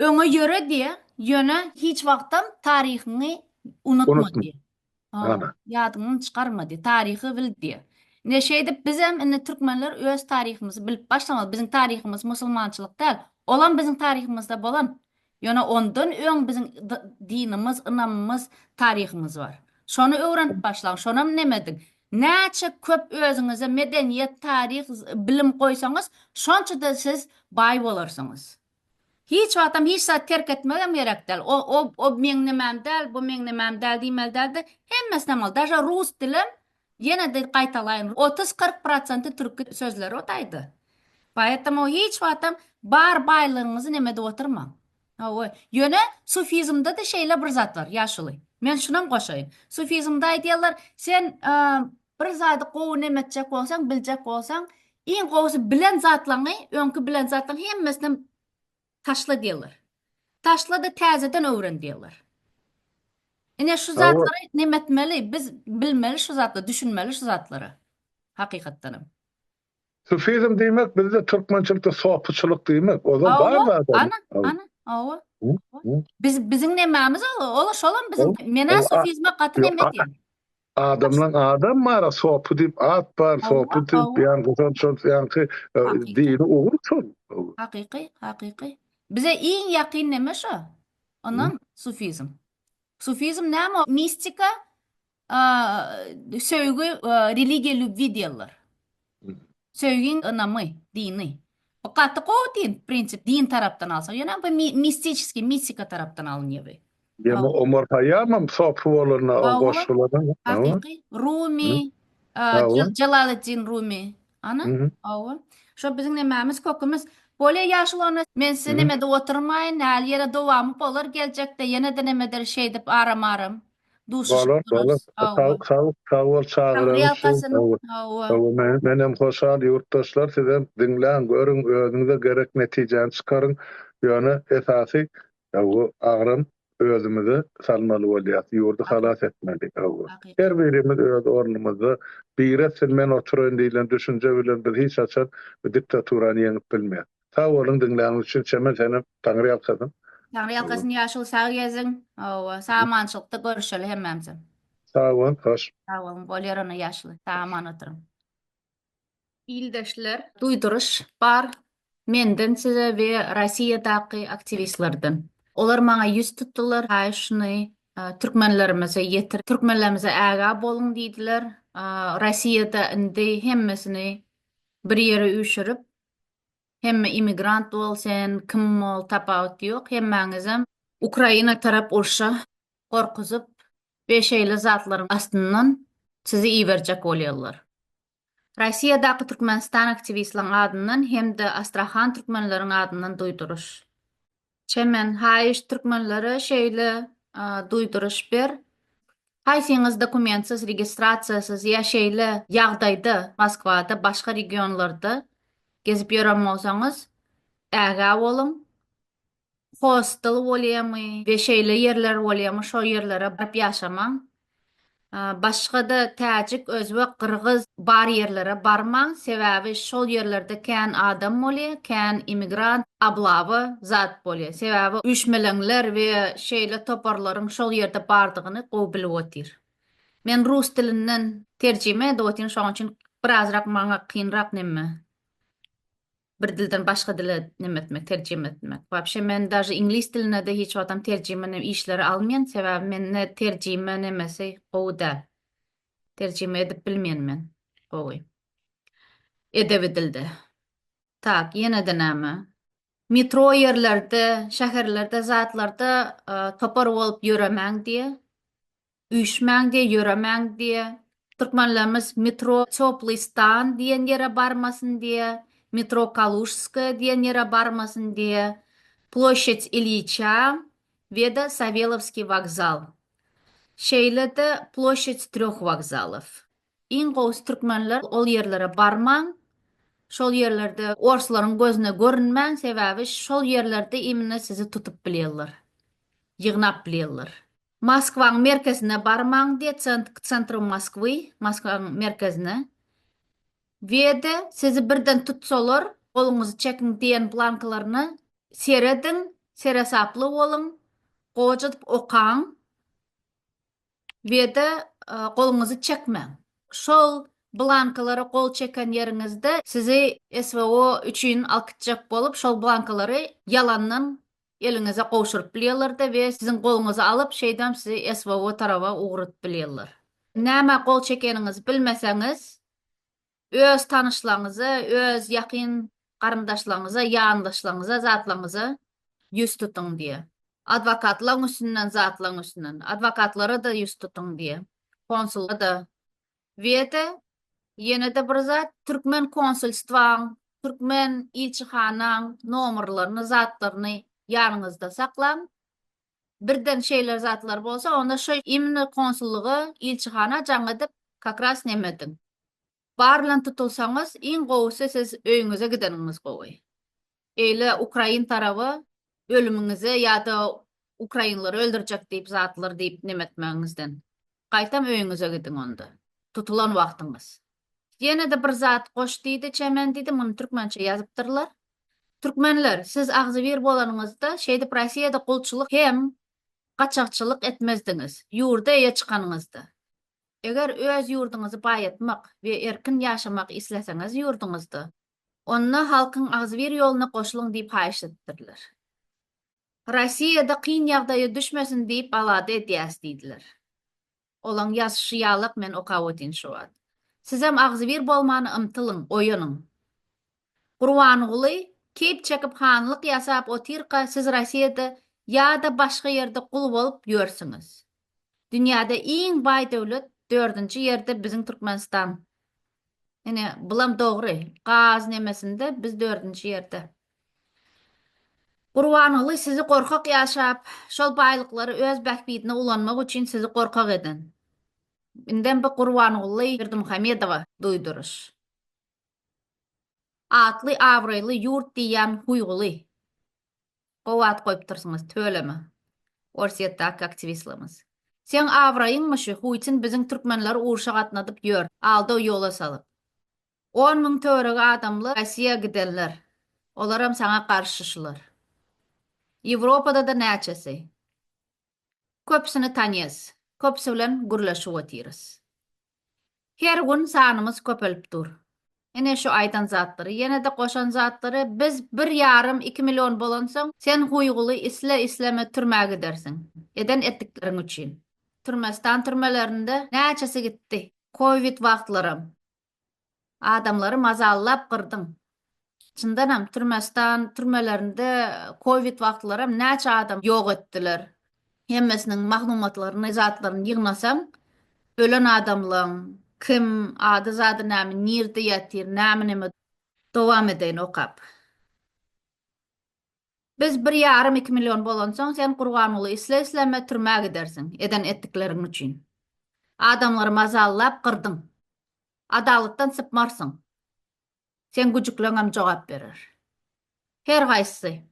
Öňe ýöre diýe, ýöne hiç wagtam taryhyňy unutma diýe. Ana. Ýadyňdan çykarma diýe, taryhy bil diýe. Ine şeýdip bizem indi türkmenler öz taryhymyzy bilip başlamaly. Biziň taryhymyz musulmançylyk däl. Olam biziň taryhymyzda bolan. Ýöne ondan öň biziň dinimiz, ynamymyz, taryhymyz bar. Şony öwrenip başlaň, şonam neme ediň. Näçe köp özüňize medeniýet, taryh, bilim goýsaňyz, şonça-da siz baý bolarsyňyz. Hiç wagtam hiç zat terk etmegem gerek däl. O, o, o meň nemäm däl, bu meň nemäm däl diýmeli däl-de, hemmesinem al. Daže rus dilem, ýene-de gaýtalaýyn, 30-40 prosenti türki sözleri o taýda. Poetому hiç wagtam bar baýlygyňyzy neme edip oturmaň. Hawa, ýöne sufizmde-de şeýle bir zat bar, ýaşuly. Men şunam goşaýyn. Sufizmde aýdýarlar, sen bir zady gowy neme etjek bolsaň, biljek bolsaň, iň gowusy bilen zatlaryňy, öňki bilen zatlaryň hemmesinem taşla diýýärler. Taşla-da täzeden öwren diýýärler. Ine şu zatlary neme etmeli, biz bilmeli şu zatlary, düşünmeli şu zatlara. Hakykatdanam. Sufizm diýmek bizde türkmençilikde sopuçylyk diýmek. Ozal bar zat. Ana, ana, hawa. Biz biziň nemämiz ol, ol şolam biziň. Menä sufizme gaty neme edýän. Adamlaň adam bar, sopy diýip at bar, sopy diýip ýaňky şol şol ýaňky dini ugur şol. Hakyky, hakyky. Bize iň ýakyn neme şo? Onam sufizm. Sufizm näme? Mistika, Söýgi religiýa lýubwi diýerler. Söýgiň ynamy, dini. Bu gaty gowy din, prinsip, din tarapdan alsak. Ýöne bu mistiçeskiý, mistika tarapdan alynýar bu. Ýa Omar Haýýamam sopy bolanda o goşgularyň. Hakyky. Rumi, Jelaleddin Rumi. Ana, hawa. Şo biziň nemämiz, kökümiz. Bolýa ýaşuly onda men size neme edip oturmaýyn, häli ýene dowamy bolar geljekde, ýene-de neme ederis şeýdip aram-aram. Duşuşyp Bolar, bolar. durarys. Hawa. Sag, sag, sag bol Taňry çagyraň üçin. ýalkasyn. Sag bol. Hawa. Hawa, men, menem hoşal ýurtdaşlar sizem diňläň, görüň, özüňize gerek netijäni çykaryň. Ýöne esasy hawa, agram özümize salmaly bolýas. Ýurdy halas etmeli. Hawa. Hakyky. Her birimiz öz ornumyzda biri etsin, men oturaýyn diýlen düşünje bilen biz hiç haçan bu diktaturany ýeňip bilmeýäs. Sag boluň diňläniňiz üçin Çemen senem Taňry ýalkasyn. Taňry ýalkasyn ýaşuly sag geziň. Hawa, sag amançylykda görüşeli hemmämizem. Sag bol, hoş. Sag boluň, bolýar onda ýaşuly. Sag aman oturyň. Ildeşler duýduryş bar menden size we Rossiýadaky aktiwistlerden. Olar maňa ýüz tutdular, haýyş şuny türkmenlerimize ýetir, türkmenlerimize ägä boluň diýdiler. Rossiýada indi hemmesini bir ýere üýşürip, Hemme immigrant bol sen kim bol tapawut ýok hemmäňizem Ukraina tarap urşa gorkuzyp we şeýle zatlaryň astyndan. Sizi iberjek bolýarlar. Rossiýadaky Türkmenistan aktiwistlaryň adyndan hem-de Astrahan türkmenleriň adyndan duýduryş. Çemen, haýyş türkmenlere şeýle duýduryş ber. Haýsyňyz dokumentsiz, registrasiýasyz ýa şeýle ýagdaýda Moskwada, başga regionlarda gezip ýören bolsaňyz, ägä boluň. Hostel bolýamy we şeýle ýerler bolýamy şo ýerlere baryp ýaşamaň. Başga-da täjik, özbek, gyrgyz bar ýerlere barmaň, sebäbi şol ýerlerde kän adam bolýa, kän immigrant, oblawa zat bolýa. Sebäbi üýşmeleňler we şeýle toparlaryň şol ýerde bardygyny gowy bilip otyr. Men rus dilinden terjime edip otyryn, şoň üçin birazrak maňa kynrak neme. Bir dilden başga dile neme etmek, terjime etmek. Wapşe men daže iňlis diline-de hiç wagtam terjime nem işleri almaýan, sebäbi mende terjime nemesi gowy däl. Terjime edip bilmeýän men gowy. Edebi dilde. Tak, ýene-de näme? Metro ýerlerde, şäherlerde zatlarda topar bolup ýöremäň diýe. Üýşmäň diýe, ýöremäň diýe. Türkmenlerimiz metro Toplyý stan diýen ýere barmasyn diýe, metro Kalužskaýa diýen ýere barmasyn diýe, Ploşçadь Ilýiça we-de Sawelowskiý wokzal. Şeýle-de Ploşçadь trýoh wokzalow. Iň gowusy türkmenler ol ýerlere barmaň, şol ýerlerde orslaryň gözüne görünmäň, sebäbi şol ýerlerde imенно sizi tutup bilýärler, ýygnap bilýärler. Moskwaň merkezine barmaň diýe k tsentru Moskwy, Moskwaň merkezine. We-de sizi birden tutsalar, goluňyzy çekiň diýen blankalaryna serediň, seresaply boluň, gojadyp okaň. We-de goluňyzy çekmäň. Şol blankalara gol çeken ýeriňizde sizi SWO üçin alyp gitjek bolup, şol blankalary ýalandan eliňize gowşuryp bilýärler-de we siziň goluňyzy alyp, şeýdem sizi SWO taraba ugradyp bilýärler. Nämä gol çekeniňizi bilmeseňiz, öz tanyşlaryňyza, öz ýakyn garyndaşlaryňyza, ýandaşlaryňyza, zatlaryňyza ýüz tutuň diýýär. Adwokatlaryň üstünden, zatlaryň üstünden. Adwokatlara-da ýüz tutuň diýýär. Konsula-da We-de, ýene-de bir zat, türkmen konsulstwaň, türkmen ilçihanaň nomerlerini, zatlaryny ýanyňyzda saklaň. Birden şeýle zatlar bolsa, onda şo imенно konsullyga, ilçihana jaň edip, kak raz neme ediň. Bar bilen tutulsaňyz, iň gowusy siz öýüňize gideniňiz gowy. Eýle ukrain taraby ölümiňize ýa-da ukrainlary öldürjek diýip zatlar diýip neme etmegiňizden. Gaýtam öýüňize gidiň onda. Tutulan wagtyňyz. Ýene-de bir zat goş diýdi Çemen diýdi, muny türkmençe ýazypdyrlar. Türkmenler, siz agzybir bolanyňyzda şeýdip Rossiýada gulçulyk hem gaçakçylyk etmezdiňiz, ýurda eýe çykanyňyzda. Eger öz ýurduňyzy baýatmak we erkin ýaşamak isleseňiz ýurduňyzda, onda halkyň agzybir ýoluna goşulyň diýip haýyşt edipdirler. Rossiýada kyn ýagdaýa düşmesin diýip alada edýäs diýdiler. Olaň ýazyşy ýalak men okap otyn şu wagt. Sizem agzybir bolmana ymtylyň, oýanyň. Gurbanguly keýp çekip hanlyk ýasap otyrka siz Rossiýada ýada başga ýerde gul bolup ýörsüňiz. Dünýäde iň baý döwlet dördünji ýerde biziň Türkmenistan. Ine, bulam dogry. Gaz nemesinde biz dördünji ýerde. Gurbanguly sizi gorkak ýaşap, şol baýlyklary öz bähbidine ulanmak üçin sizi gorkak eden. Indem bu Gurbanguly Berdimuhamedowa duýduryş. Atly abraýly ýurt diýýän huýguly. Gowy at goýupdyrsyňyz tüweleme. Orsýetdäki aktiwistlerimiz. Seň abraýyňmy şu huýtin biziň türkmenleri urşa gatnadyp ýör, aldaw ýola salyp. 10,000 töweregi adamly Rossiýa gidenler. Olaram saňa garşy şular. Ýewropada-da näçesi. Köpüsini tanýas. Köpüsi bilen gürleşip otyrys. Her gün sanymyz köpelip dur. Ine şu aýdan zatlary, ýene-de goşan zatlary, biz bir ýarym, iki million bolansoň, sen huýguly isle-isleme türmä gidersiň. Eden etdikleriň üçin. Türmestan türmelerinde näçesi gitdi. Kowid wagtlaram. Adamlary mazallap gyrdyň. Çyndanam Türmestan türmelerinde kowid wagtlaram näçe adam ýok etdiler. Hemmesiniň maglumatlaryny zatlaryny ýygnasaň. Ölen adamlaň kim, ady zady näme, nirde ýatyr, näme neme dowam edeýin okap. Biz bir ýarym iki million bolansoň sen Gurbanguly isle isleme türmä gidersiň eden etdikleriň üçin. Adamlary mazallap gyrdyň. Adalatdan sypmarsyň. Seň güjükleňem jogap berer. Her haýsysy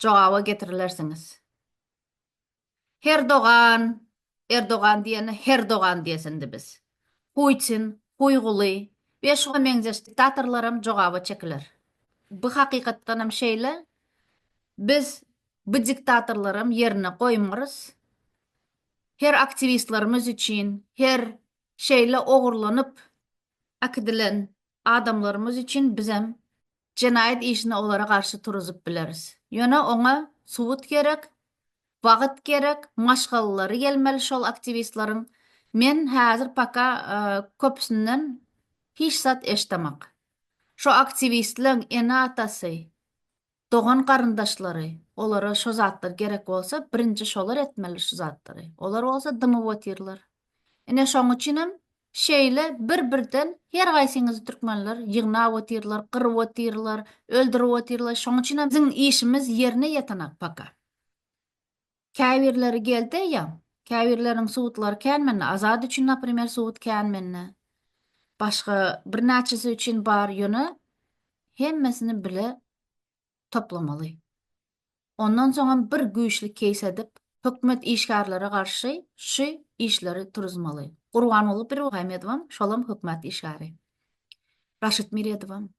jogaba getirilersiňiz. Herdogan, Erdogan diýene Herdogan diýes indi biz. Putin, Huýguly we şuňa meňzeş diktatorlaram jogaba çekiler. Bu hakykatdanam şeýle. Biz bu diktatorlaram ýerine goýmarys. Her aktiwistlerimiz üçin, her şeýle ogurlanyp äkidilen adamlarymyz üçin bizem Jenaýat işini olara garşy turuzyp bileris. Ýöne oňa subut gerek, wagt gerek, maşgalalary gelmeli şol aktiwistleriň. Men häzir paka köpüsinden hiç zat eşdemak. Şo aktiwistleň ene-atasy, dogan-garyndaşlary olara şo zatlar gerek bolsa birinji şolar etmeli şu zatlary. Olar bolsa dymyp otyrlar. Ine şoň üçinem Şeýle bir-birden her gaýsyňyzy türkmenler ýygnap otyrlar, gyryp otyrlar, öldürip otyrlar. Şoň üçinem biziň işimiz ýerine ýetenak paka. Käbirleri geldi eýýäm. Käbirleriniň subutlary kän mende. Azat üçin naprimer subut kän mende. Başga birnäçesi üçin bar ýöne hemmesini bile toplamaly. Ondan soňam bir güýçli keýs edip, hökümet işgärlere garşy şu işleri turuzmaly. Gurbanguly Pirmuhamedowam şolam hökümet işgäri. Raşid Meredowam,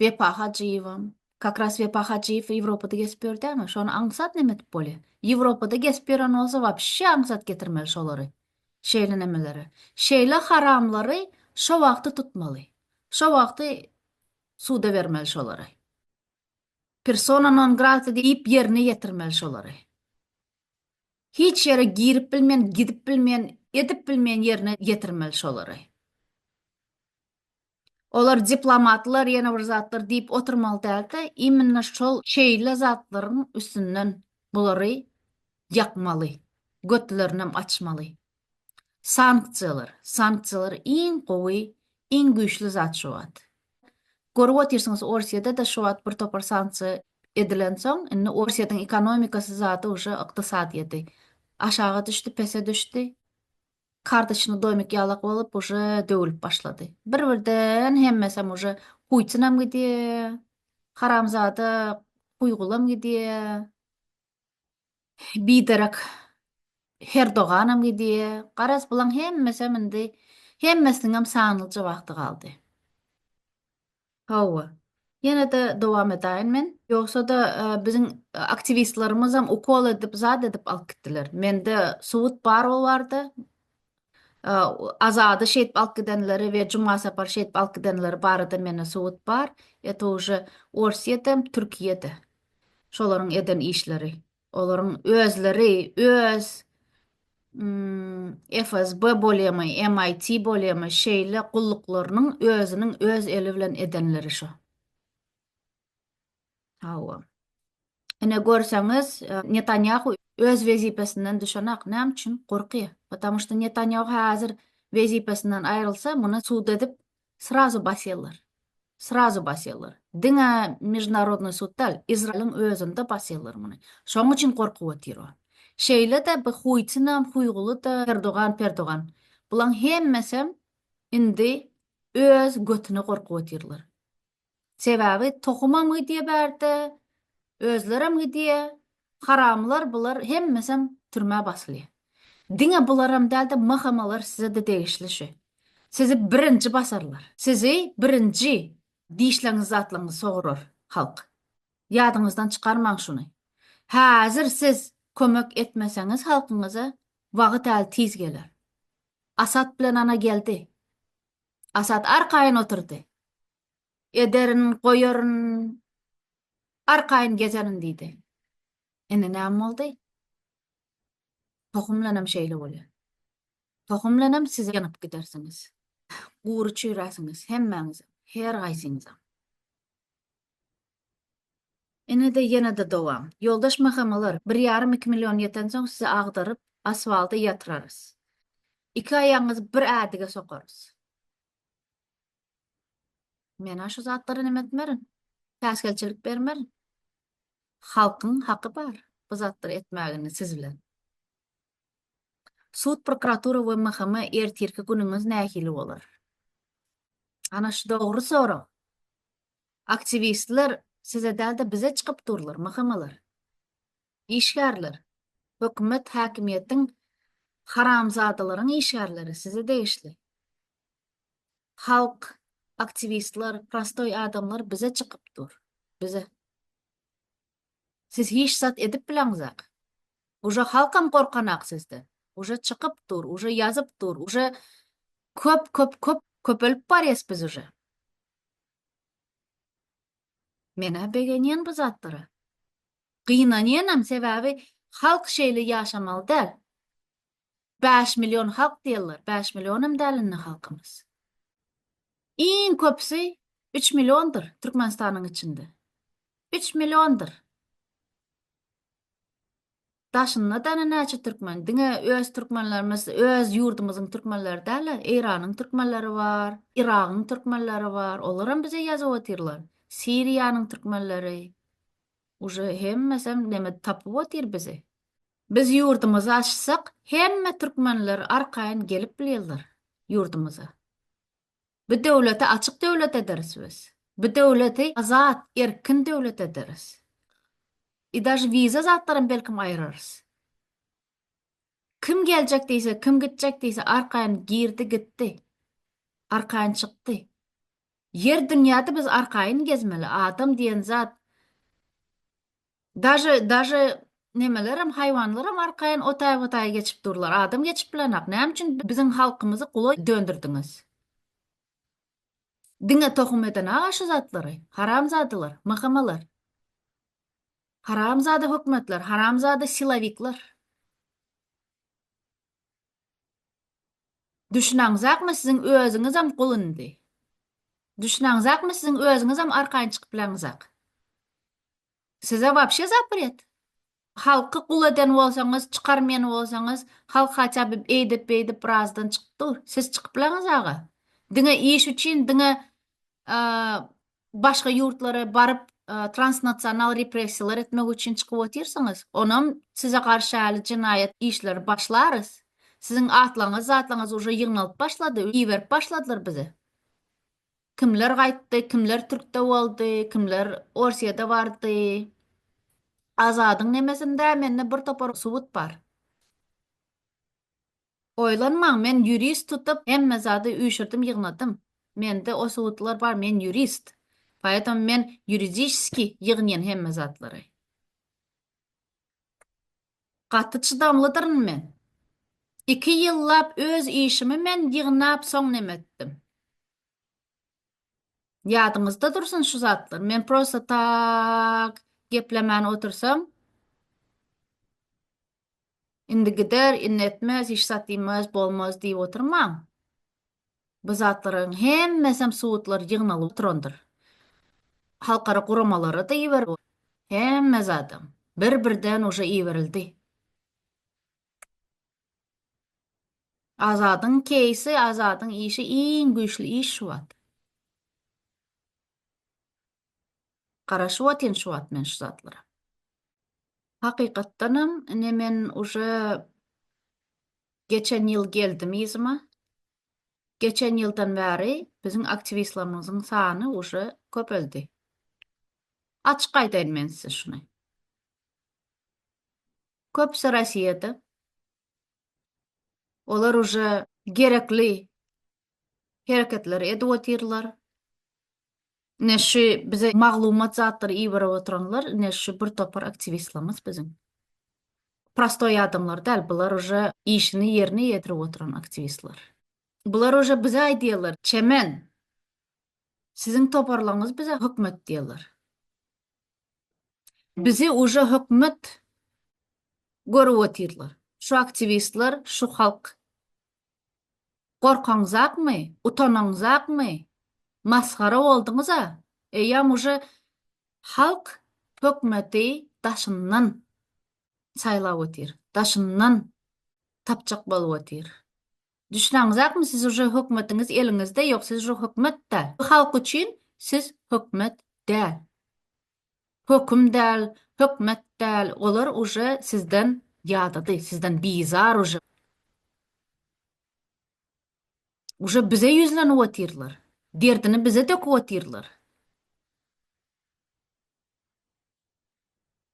Wepa Hajyýewam, kak raz Wepa Hajyýew Ýewropada gezip ýör dämi? Şony aňsat neme edip bolýar? Ýewropada gezip ýören bolsa wapşe aňsat getirmeli şolary. Şeýle nemeleri. Şeýle haramlary şo wagty tutmaly. Şo wagty suda bermeli şolary. Persona non grata diýip ýerine ýetirmeli şolary. Hiç ýere girip bilmeýän, gidip bilmeýän, edip bilmeýän ýerine ýetirmeli şolary. Olar diplomatlar ýene bir zatlar diýip oturmaly dälde, imенно şol şeýle zatlaryň üstünden bulary ýakmaly, götlerinem açmaly. Sanksiýalar, sanksiýalar iň gowy, iň güýçli zat şu wagt. Görüp otyrsyňyz Orsýede-de şu wagt bir topar sanksiýa edilensoň, indi Orsýetiň ekonomikasy zady uje ykdysadyýeti aşaga düşdi, pese düşdi. Kartoçny domik ýalak bolup uje döwülip başlady. Bir-birden hemmesem uje Putinam gidýär, haramzada Huýgulam gidýär. Biderek Herdoganam gidýä. Garaz bulaň hemmesem indi hemmesiniňem sanlyja wagty galdy. Hawa. Ýene-de dowam edaýyn men. Ýogsa-da biziň aktiwistlerimizem ukol edip zat edip alyp gitdiler. Mende subut bar ol barda. Azady şeýdip alyp gidenleri we Jumasapary şeýdip alyp gidenleri barada mende subut bar. Это уже Orsýedem, Türkiýede. Şolaryň eden işleri. Olaryň özleri öz FSB bolýamy, MIT bolýamy şeýle gulluklarynyň özüniň öz eli bilen edenleri şo. Hawa. Ine görseňiz, Netanýahu öz wezipesinden düşenak. Näme üçin? Gorkýar. Потому что Netanýahu häzir wezipesinden aýrylsa, muny sud edip srazu basýarlar. Srazu basýarlar. Diňe mejnarodnyý sud däl, Izrailiň özünde basýarlar muny. Şoň üçin gorkup otyr o. Şeýle-de bu Huýtinam, Huýguly-da, Erdogan, Perdogan. Bulaň hemmesem indi öz götüne gorkup otyrlar. Sebäbi tohumam gidýä bärde, özlerem gidýä, haramlar bular hemmesem türmä basylýa. Diňe bularam dälde MHM-lar size-de degişli şu. Sizi birinji basarlar. Sizi birinji dişleňiz zatlaňyzy sogurar halk. Ýadyňyzdan çykarmaň şuny. Häzir siz kömek etmeseňiz halkyňyza wagyt äl tiz geler. Asad bilen ana geldi. Asad arkaýyn oturdy. Ederin, goýaryn, arkaýyn gezerin diýdi. Indi näme boldy? Tohum bilenem şeýle bolýar. Tohum bilenem siz ýanyp gidersiňiz. Gury çüýräsiňiz hemmäňizem, her haýsyňyzam. Ine-de ýene-de dowam. Ýoldaş MHM-lar, bir ýarym-iki million ýetensoň sizi agdaryp, asfalta ýatyrarys. Iki aýagyňyzy bir ädige sokarys. Men-ä şu zatlara neme etmerin. Päsgelçilik bermerin. Halkyň haky bar bu zatlary etmäge siz bilen. Sud, prokuratura we MHM ertirki günüňiz nähili bolar? Ana şu dogry sorag. Aktiwistler size däl-de bize çykyp durlar, MHM-ler. Işgärler. Hökümet häkimiýetiň haramzadalaryň işgärleri size degişli. Halk, aktiwistler, prostoý adamlar bize çykyp dur. Bize. Siz hiç zat edip bileňzak. Uje halkam gorkanak sizden. Uje çykyp dur, uje ýazyp dur, uje köp köp köp köpelip barýas biz uje. Menä begenýän bu zatlara. Gynanýanam sebäbi halk şeýle ýaşamaly däl. 5 million halk diýerler. 5 millionam däl indi halkymyz. Iň köpüsi 3 milliondyr Türkmenistanyň içinde. 3 milliondyr. Daşynda-da näçe türkmen, diňe öz türkmenlerimiz, öz ýurdumyzyň türkmenleri däl-de, Eýranyň türkmenleri bar, Yragyň türkmenleri bar, olaram bize ýazyp otyrlar. Siriýanyň türkmenleri. Uje hemmesem neme tapyp otyr bizi. Biz ýurdumyzy açsak, hemme türkmenler arkaýyn gelip bilýärler ýurdumyza. Bu döwleti açyk döwlet ederis biz. Bu döwleti azat, erkin döwlet ederis. I daže wiza zatlaram belkim aýyrarys. Kim geljek diýse, kim gitjek diýse arkaýyn girdi gitdi. Arkaýyn çykdy. Ýer dünýäde biz arkaýyn gezmeli. Adam diýen zat Daže daže nemelerem haýwanlaram arkaýyn o taý bu taý geçip durlar. Adam geçip bilenak. Näme üçin biziň halkymyzy gula döndürdiňiz? Diňe tohum eden aga şu zatlary. Haramzadalar, MHM-lar. Haramzada hökümetler, haramzada silovikler. Düşünaňzakmy siziň özüňizem gul indi. Düşünaňzakmy siziň özüňizem arkaýyn çykyp bileňizak. Size wapşe zapret. Halky gul eden bolsaňyz, çykarmaýan bolsaňyz, halk haça bi eýdip beýdip birazdan çykyp dur. Siz çykyp bileňiz aga. Diňe iş üçin, diňe başga ýurtlara baryp transnasional repressiýalar etmek üçin çykyp otyrsyňyz. Onam size garşy äli jenaýat işleri başlarys. Siziň atlaryňyz zatlaryňyz uje ýygnalyp başlady, iberip başladylar bize. Kimler gaýtdy, kimler türkde boldy, kimler Orsýede bardy. Azadyň nemesinde mende bir topar subut bar. Oýlanmaň, men ýurist tutup, hemme zady üýşürdim, ýygnadym. Mende o subutlar bar, men ýurist. Poetому men ýuridiçeskiý ýygnýan hemme zatlary. Gaty çydamlydyryn men. Iki ýyllap öz işimi men ýygnap soň neme etdim. Ýadyňyzda dursun şu zatlar. Men prosta tak geplemän otursam, indi gider, indi etmez, hiç zat diýmez, bolmaz diýip oturmaň. Bu zatlaryň hemmesem subutlar ýygnalyp oturandyr. Halkara guramalara-da iberip hemme zadam bir-birden uje iberildi. Azadyň keýsi, Azadyň işi iň güýçli iş şu wagt. Garaşyp otyryn şu wagt men şu zatlara. Hakykatdanam ine men uje geçen ýyl geldim yzyma. Geçen ýyldan bäri biziň aktiwistlerimiziň sany uje köpeldi. Açyk aýdaýyn men size şuny. Köpüsi Rossiýada. Olar uje gerekli hereketleri edip otyrlar. Ine şu bize maglumat zatlary iberip oturanlar ine şu bir topar aktiwistlerimiz biziň. Prostoý adamlar däl, bular uje işini ýerine ýetirip oturan aktiwistler. Bular uje bize aýdýarlar, Çemen, siziň toparlaryňyz bize hökümet diýýärler. Bizi uje hökümet görüp otyrlar. Şu aktiwistler, şu halk. Gorkaňzakmy? Utanaňzakmy? Masgara bolduňyz-a. Eýýäm uje halk hökümeti daşyndan saýlap otyr. Daşyndan tapjak bolup otyr. Düşüneňizakmy siz uje hökmetiňiz eliňizde ýok siz uje hökmet däl. Halk üçin siz hökmet däl. Höküm däl, hökmet däl olar uje sizden ýadady sizden bizar uje. Uje bize ýüzlenip otyrlar. Derdini bize döküp otyrlar.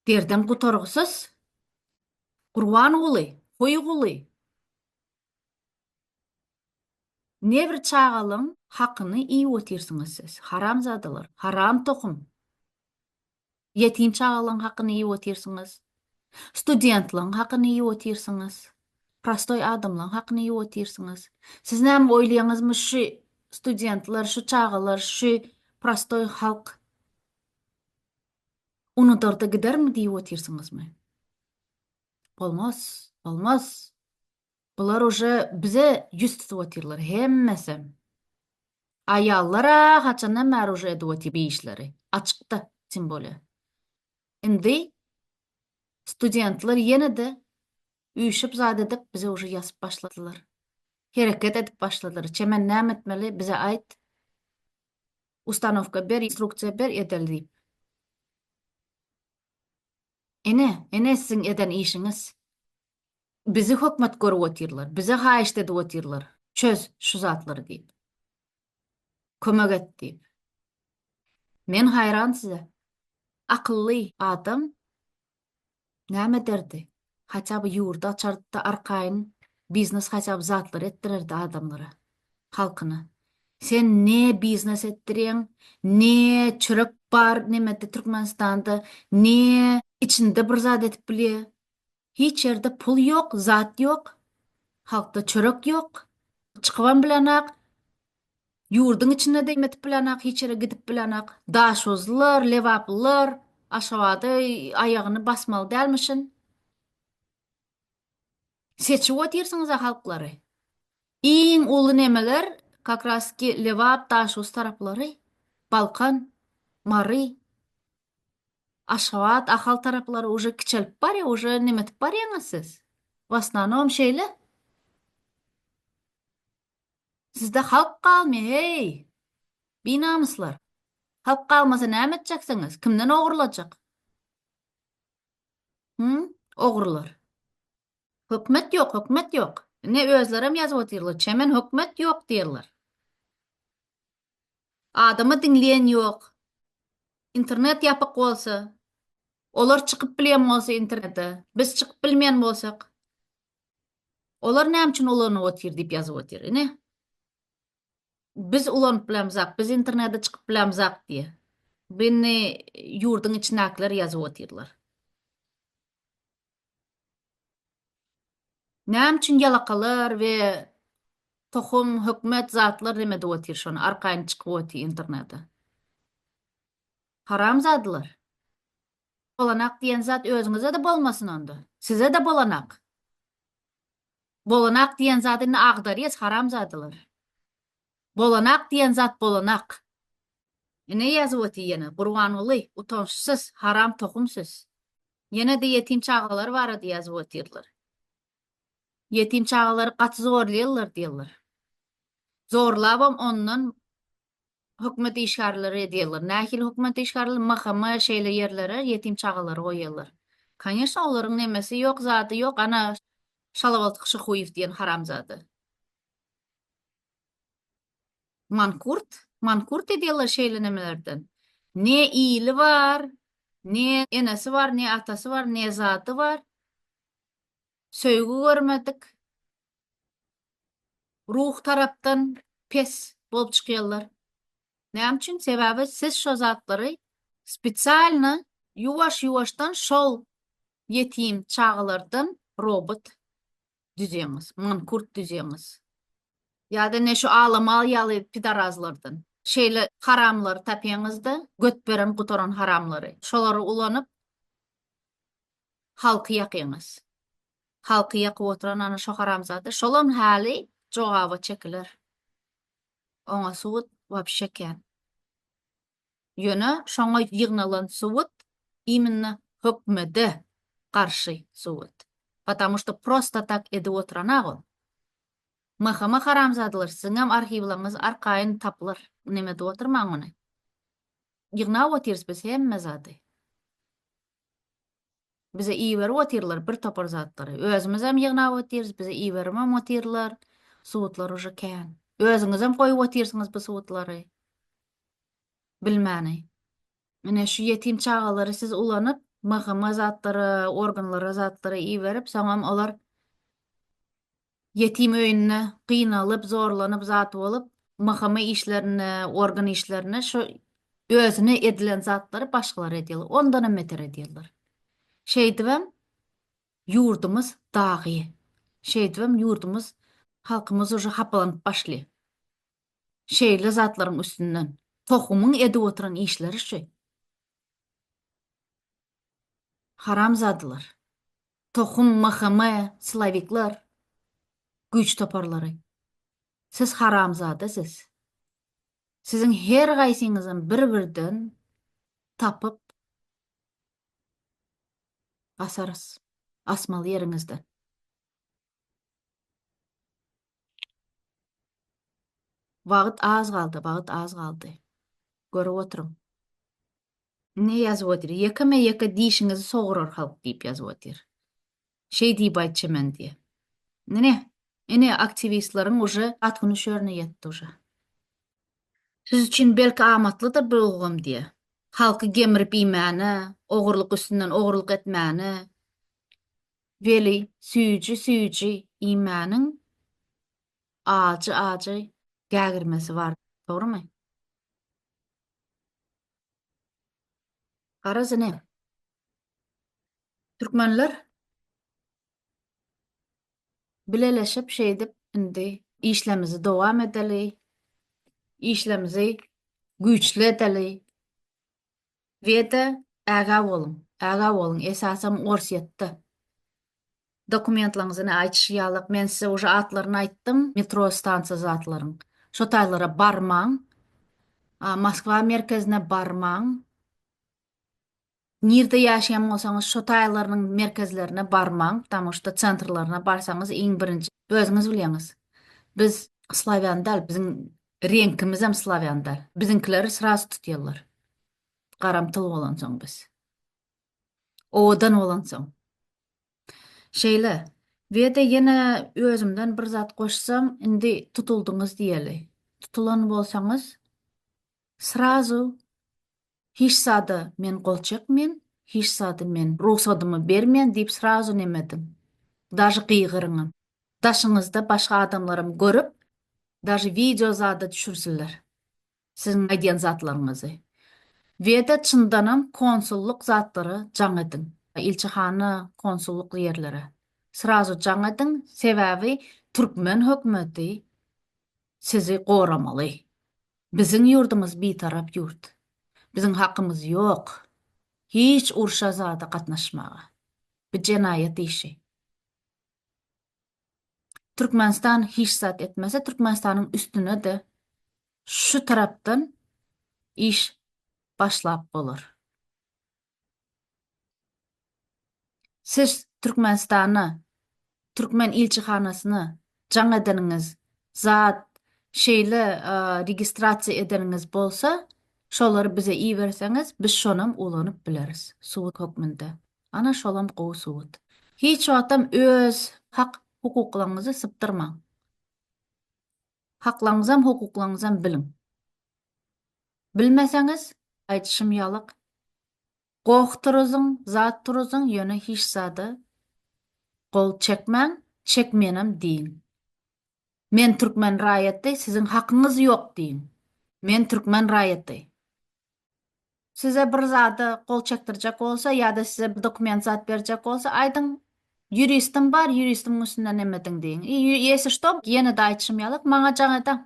Derdem gutargysyz. Gurbanguly, Hoýguly. Ne bir çagalyň hakyny iýip otyrsyňyz siz. Haramzadalar, haram tohum. Ýetim çagalaň hakyny iýip otyrsyňyz. Studentlaň hakyny iýip otyrsyňyz. Prostoý adamlaň hakyny iýip otyrsyňyz. Siz näme oýlaýaňyzmy şu studentler, şu çagalar, şu prostoý halk unudarda gidermi diýip otyrsyňyzmy? Bolmaz, bolmaz. Bular uje bize ýüz tutup otyrlar hemmesem. Aýallar-a haçandan bäri uje edip otyr bi işleri. Açykda, tim bolýa. Indi studentler ýene-de üýşüp zat edip bize uje ýazyp başladylar. Hereket edip başladylar. Çemen näme etmeli bize aýt. Ustanowka ber, instruksiýa ber edeli diýip. Ine, ine siziň eden işiňiz. Bizi hökmet görüp otyrlar, bize haýyşt edip otyrlar, çöz şu zatlary diýip. Kömek et diýip. Men haýran size. Akylly adam näme ederdi? Haça by ýurdy açardy-da arkaýyn biznes haça by zatlar etdirerdi adamlara, halkyna. Sen ne biznes etdirýäň, ne çörek bar nemede Türkmenistanda, ne içinde bir zat edip bilýä. Hiç ýerde pul ýok, zat ýok. Halkda çörek ýok. Çykybam bilenak. Ýurduň içinde-de etip bilenak, hiç ýere gidip bilenak. Daşoguzlylar, lebaplylar Aşgabada aýagyny basmaly dälmişin. Seçip otyrsyňyz-a halklary. Iň uly nemeler kak raski Lebap, Daşoguz taraplary, Balkan, Mary. Aşgabat, Ahal taraplary uje kiçelip barýa, uje nemetip barýaňyz siz. W osnownom şeýle. Sizde halk galmýa, heý! Binamyslar. Halk galmasa näme etjeksiňiz? Kimden ogurlajak? Hü? Ogrular. Hökmet ýok, hökmet ýok. Ine özlerem ýazyp otyrlar, Çemen hökmet ýok diýerler. Adamy diňleýän ýok. Internet ýapyk bolsa, olar çykyp bilýän bolsa internete, biz çykyp bilmeýän bolsak, olar näme üçin ulanyp otyr diýip ýazyp otyr. Ine. Biz ulanyp bilemzak, biz internete çykyp bilemzak diýe. Bu indi ýurduň içindäkiler ýazyp otyrlar. Näme üçin ýalakalar we tohum, hökümet zatlar neme edip otyr şony arkaýyn çykyp otyr internete. Haramzadylar. Bolanak diýen zat özüňize-de bolmasyn onda. Size-de bolanak. Bolanak diýen zady indi agdarýas haramzadylar. Bolanak diýen zat bolanak. Ine ýazyp otyr ýene Gurbanguly utançsyz haram tohum siz. Ýene-de ýetim çagalar barada ýazyp otyrlar. Ýetim çagalary gaty zorlaýarlar diýýärler. Zorlabam ondan hökümet işgärleri edýärler. Nähili hökümet işgärleri? MHM şeýle ýerlere ýetim çagalary goýýarlar. Koneşno olaryň nemesi ýok, zady ýok. Ana Şalabaltyk Şyhuýew diýen haramzada. Mankurt, mankurt edýärler şeýle nemelerden. Ne ili bar, ne enesi bar, ne atasy bar, ne zady bar. Söýgi görmedik. Ruh tarapdan pes bolup çykýarlar. Näme üçin? Sebäbi siz şo zatlary spesialno ýuwaş-ýuwaşdan şol ýetim çagalardan robot düzýäňiz, mankurt düzýäňiz. Ýa-da ne şu alamal ýaly pidarazlardan. Şeýle haramlary tapýaňyzda, göt beren gutaran haramlary. Şolary ulanyp halky ýakýaňyz. Halky ýakyp oturan ana şo haramzada. Şolam häli jogaba çekiler. Oňa subut wapşe kän. Ýöne şoňa ýygnalan subut iminno hökmede garşy subut. Patamu şto prosta tak edip oturanag ol. MHM haramzadalar siziňem arhiwlaryňyz arkaýyn tapylar. Neme edip oturmaň ony. Ýygnap otyrys biz hemme zady. Bize iberip otyrlar bir topar zatlary. Özümizem ýygnap otyrys, bize iberibem otyrlar. Subutlar uje kän. Özüňizem goýup otyrsyňyz bu subutlary. Bilmäni. Ine şu ýetim çagalary siz ulanyp, MHM zatlara, organlara zatlara iberip, soňam olar Ýetim öýünde gynalyp, zorlanyp zat bolup, MHM işlerinde, organ işlerinde şu özüne edilen zatlary başgalara edýärler. Ondanam beter edýärler. Şeýdibem ýurdumyz dagy. Şeýdibem ýurdumyz, halkymyz uje hapalanyp başlaýar. Şeýle zatlaryň üstünden. Tohumyň edip oturan işleri şu. Haramzadalar. Tohum, MHM, silowikler, güýç toparlary. Siz haramzada siz. Siziň her gaýsyňyzam bir-birden tapyp asarys. Asmaly ýeriňizden. Wagt az galdy, wagt az galdy. Görüp oturyň. Ne ýazyp otyr? Ýekeme ýeke dişiňizi sogurar halk diýip ýazyp otyr. Şeý diýip aýtça men diýe. Ine, ine aktiwistleriň uje at güni şu ýerine ýetdi uje. Siz üçin belki amatlydyr bu ulgam diýe. Halky gemrip iýmäne, ogurlyk üstünden ogurlyk etmäne. Weli süýji süýji iýmäniň ajy ajy gägirmesi bar, dogrymy? Garaz ine. Türkmenler bileleşip şeýdip indi işlemizi dowam edeli. Işlemizi güýçli edeli. We-de ägä boluň, ägä boluň, esasam Orsýetde. Dokumentlaryňyzy ine aýdyşy ýalak, men size uje atlaryny aýtdym, metro stansiýa zatlaryň. Şo taýlara barmaň. Moskwa merkezine barmaň. Nirde ýaşaýan bolsaňyz şo taýlarynyň merkezlerine barmaň, ptamu şto sentrlaryna barsaňyz iň birinji özüňiz bilýäňiz. Biz slawýan däl, biziň reňkimizem slawýan däl. Biziňkileri srazu tutýarlar. Garamtyl bolansoň biz. Owadan bolansoň. Şeýle. We-de ýene özümden bir zat goşsam, indi tutuldyňyz diýeli. Tutulan bolsaňyz, srazu Hiç zada men gol çekmen, hiç zada men rugsadymy bermen diýip srazu neme ediň. Daže gygyryňam. Daşyňyzda başga adamlaram görüp, daže wideo zada düşürsinler. Siziň aýdýan zatlaryňyzy. We-de çyndanam konsullyk zatlara jaň ediň. Ilçihana, konsullyk ýerlere. Srazu jaň ediň, sebäbi türkmen hökümeti sizi goramaly. Biziň ýurdumyz bitarap ýurt. Biziň hakymyz ýok hiç urşa zada gatnaşmaga. Bu jenaýat işi. Türkmenistan hiç zat etmese Türkmenistanyň üstüne-de şu tarapdan iş başlap bolar. Siz Türkmenistana, türkmen ilçihanasyna jaň edeniňiz, zat şeýle registrasiýa edeniňiz bolsa, şolary bize iberseňiz, biz şonam ulanyp bileris subut hökmünde. Ana şolam gowy subut. Hiç wagtam öz hak hukuklaryňyzy sypdyrmaň. Haklaryňyzam hukuklaryňyzam biliň. Bilmeseňiz, aýdyşym ýalyk, goh turuzyň, zat turuzyň, ýöne hiç zada gol çekmäň, çekmenem diýiň. Men türkmen raýaty, siziň hakyňyz ýok diýiň. Men türkmen raýaty. Size bir zada gol çekdirjek bolsa ýa-da size bir dokument zat berjek bolsa, aýdyň, ýuristim bar, ýuristimiň üstünden emediň diýiň. I ýesi şto, ýene-de aýdyşym ýalyk, maňa jaň ediň.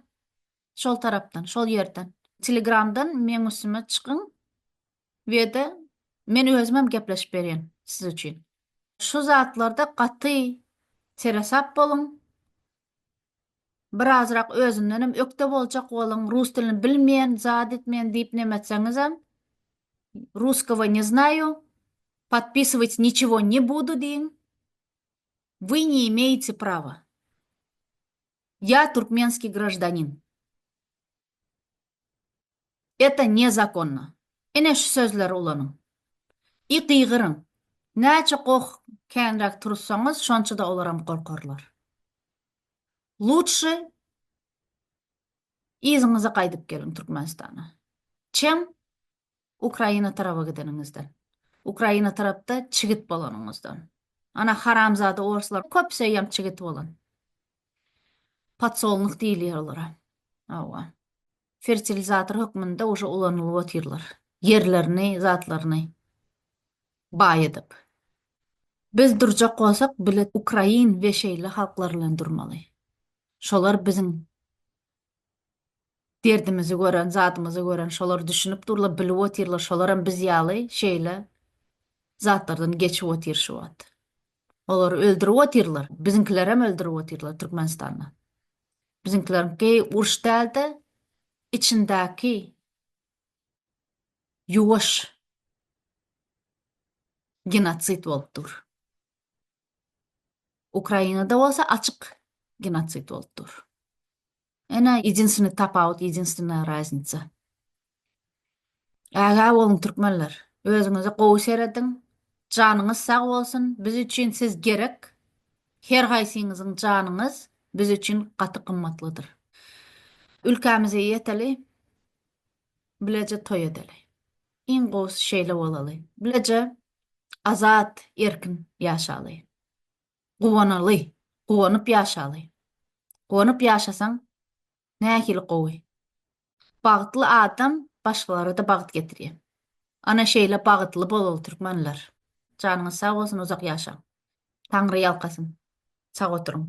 Şol tarapdan, şol ýerden. Telegramdan meň üstüme çykyň we-de men özümem gepleşip berýän siz üçin. Şu zatlarda gaty seresap boluň. Birazrak özündenem ökde boljak boluň, rus dilini bilmeýän, zat etmeýän diýip neme etseňizem, Russkogo ne znaýu, podpisywać niçego ne budu diýiň. Вы не имеете права. Ýa türkmenskiý graždanin. Eta nezakonno. Ine şu sözleri ulanyň. I gygyryň. Näçe goh känräk turuzsaňyz şonça-da olaram gorkarlar. Lutşy yzyňyza gaýdyp geliň Türkmenistana. Çem Ukraina taraba gideniňizden. Ukraina tarapda çigit bolanyňyzdan. Ana haramzada orslar köpüsi eýýäm çigit bolan. Podsolnuh diýilýär olara. Hawa. Fertilizator hökmünde uje ulanylyp otyrlar. Ýerlerini, zatlaryny baý edip. Biz durjak bolsak bile ukrain we şeýle halklar bilen durmaly. Şolar biziň derdimizi gören, zadymyzy gören, şolar düşünip durlar, bilip otyrlar, şolaram biz ýaly şeýle zatlardan geçip otyr şu wagt. Olary öldürip otyrlar. Biziňkilerem öldürip otyrlar Türkmenistanda. Biziňkileriňki uruş däl-de, içindäki ýuwaş genosid bolup dur. Ukrainada bolsa açyk genosid bolup dur. Ene jedinstwnyý tapawut, jedinstwnaýa raznica. Ägä boluň türkmenler. Özüňize gowy serediň. Janyňyz sag bolsun. Biz üçin siz gerek. Her haýsyňyzyň janyňyz biz üçin gaty gymmatlydyr. Ülkämize ýeteli. Bileje toý edeli. Iň gowusy şeýle bolaly. Bileje azat, erkin ýaşaly. Guwanaly, guwanyp ýaşaly. Guwanyp ýaşasaň nähili gowy. Bagtly adam başgalara-da bagt getirýär. Ana şeýle bagytly bolaly türkmenler. Janyňyz sag bolsun uzak ýaşaň. Taňry ýalkasyn. Sag oturyň.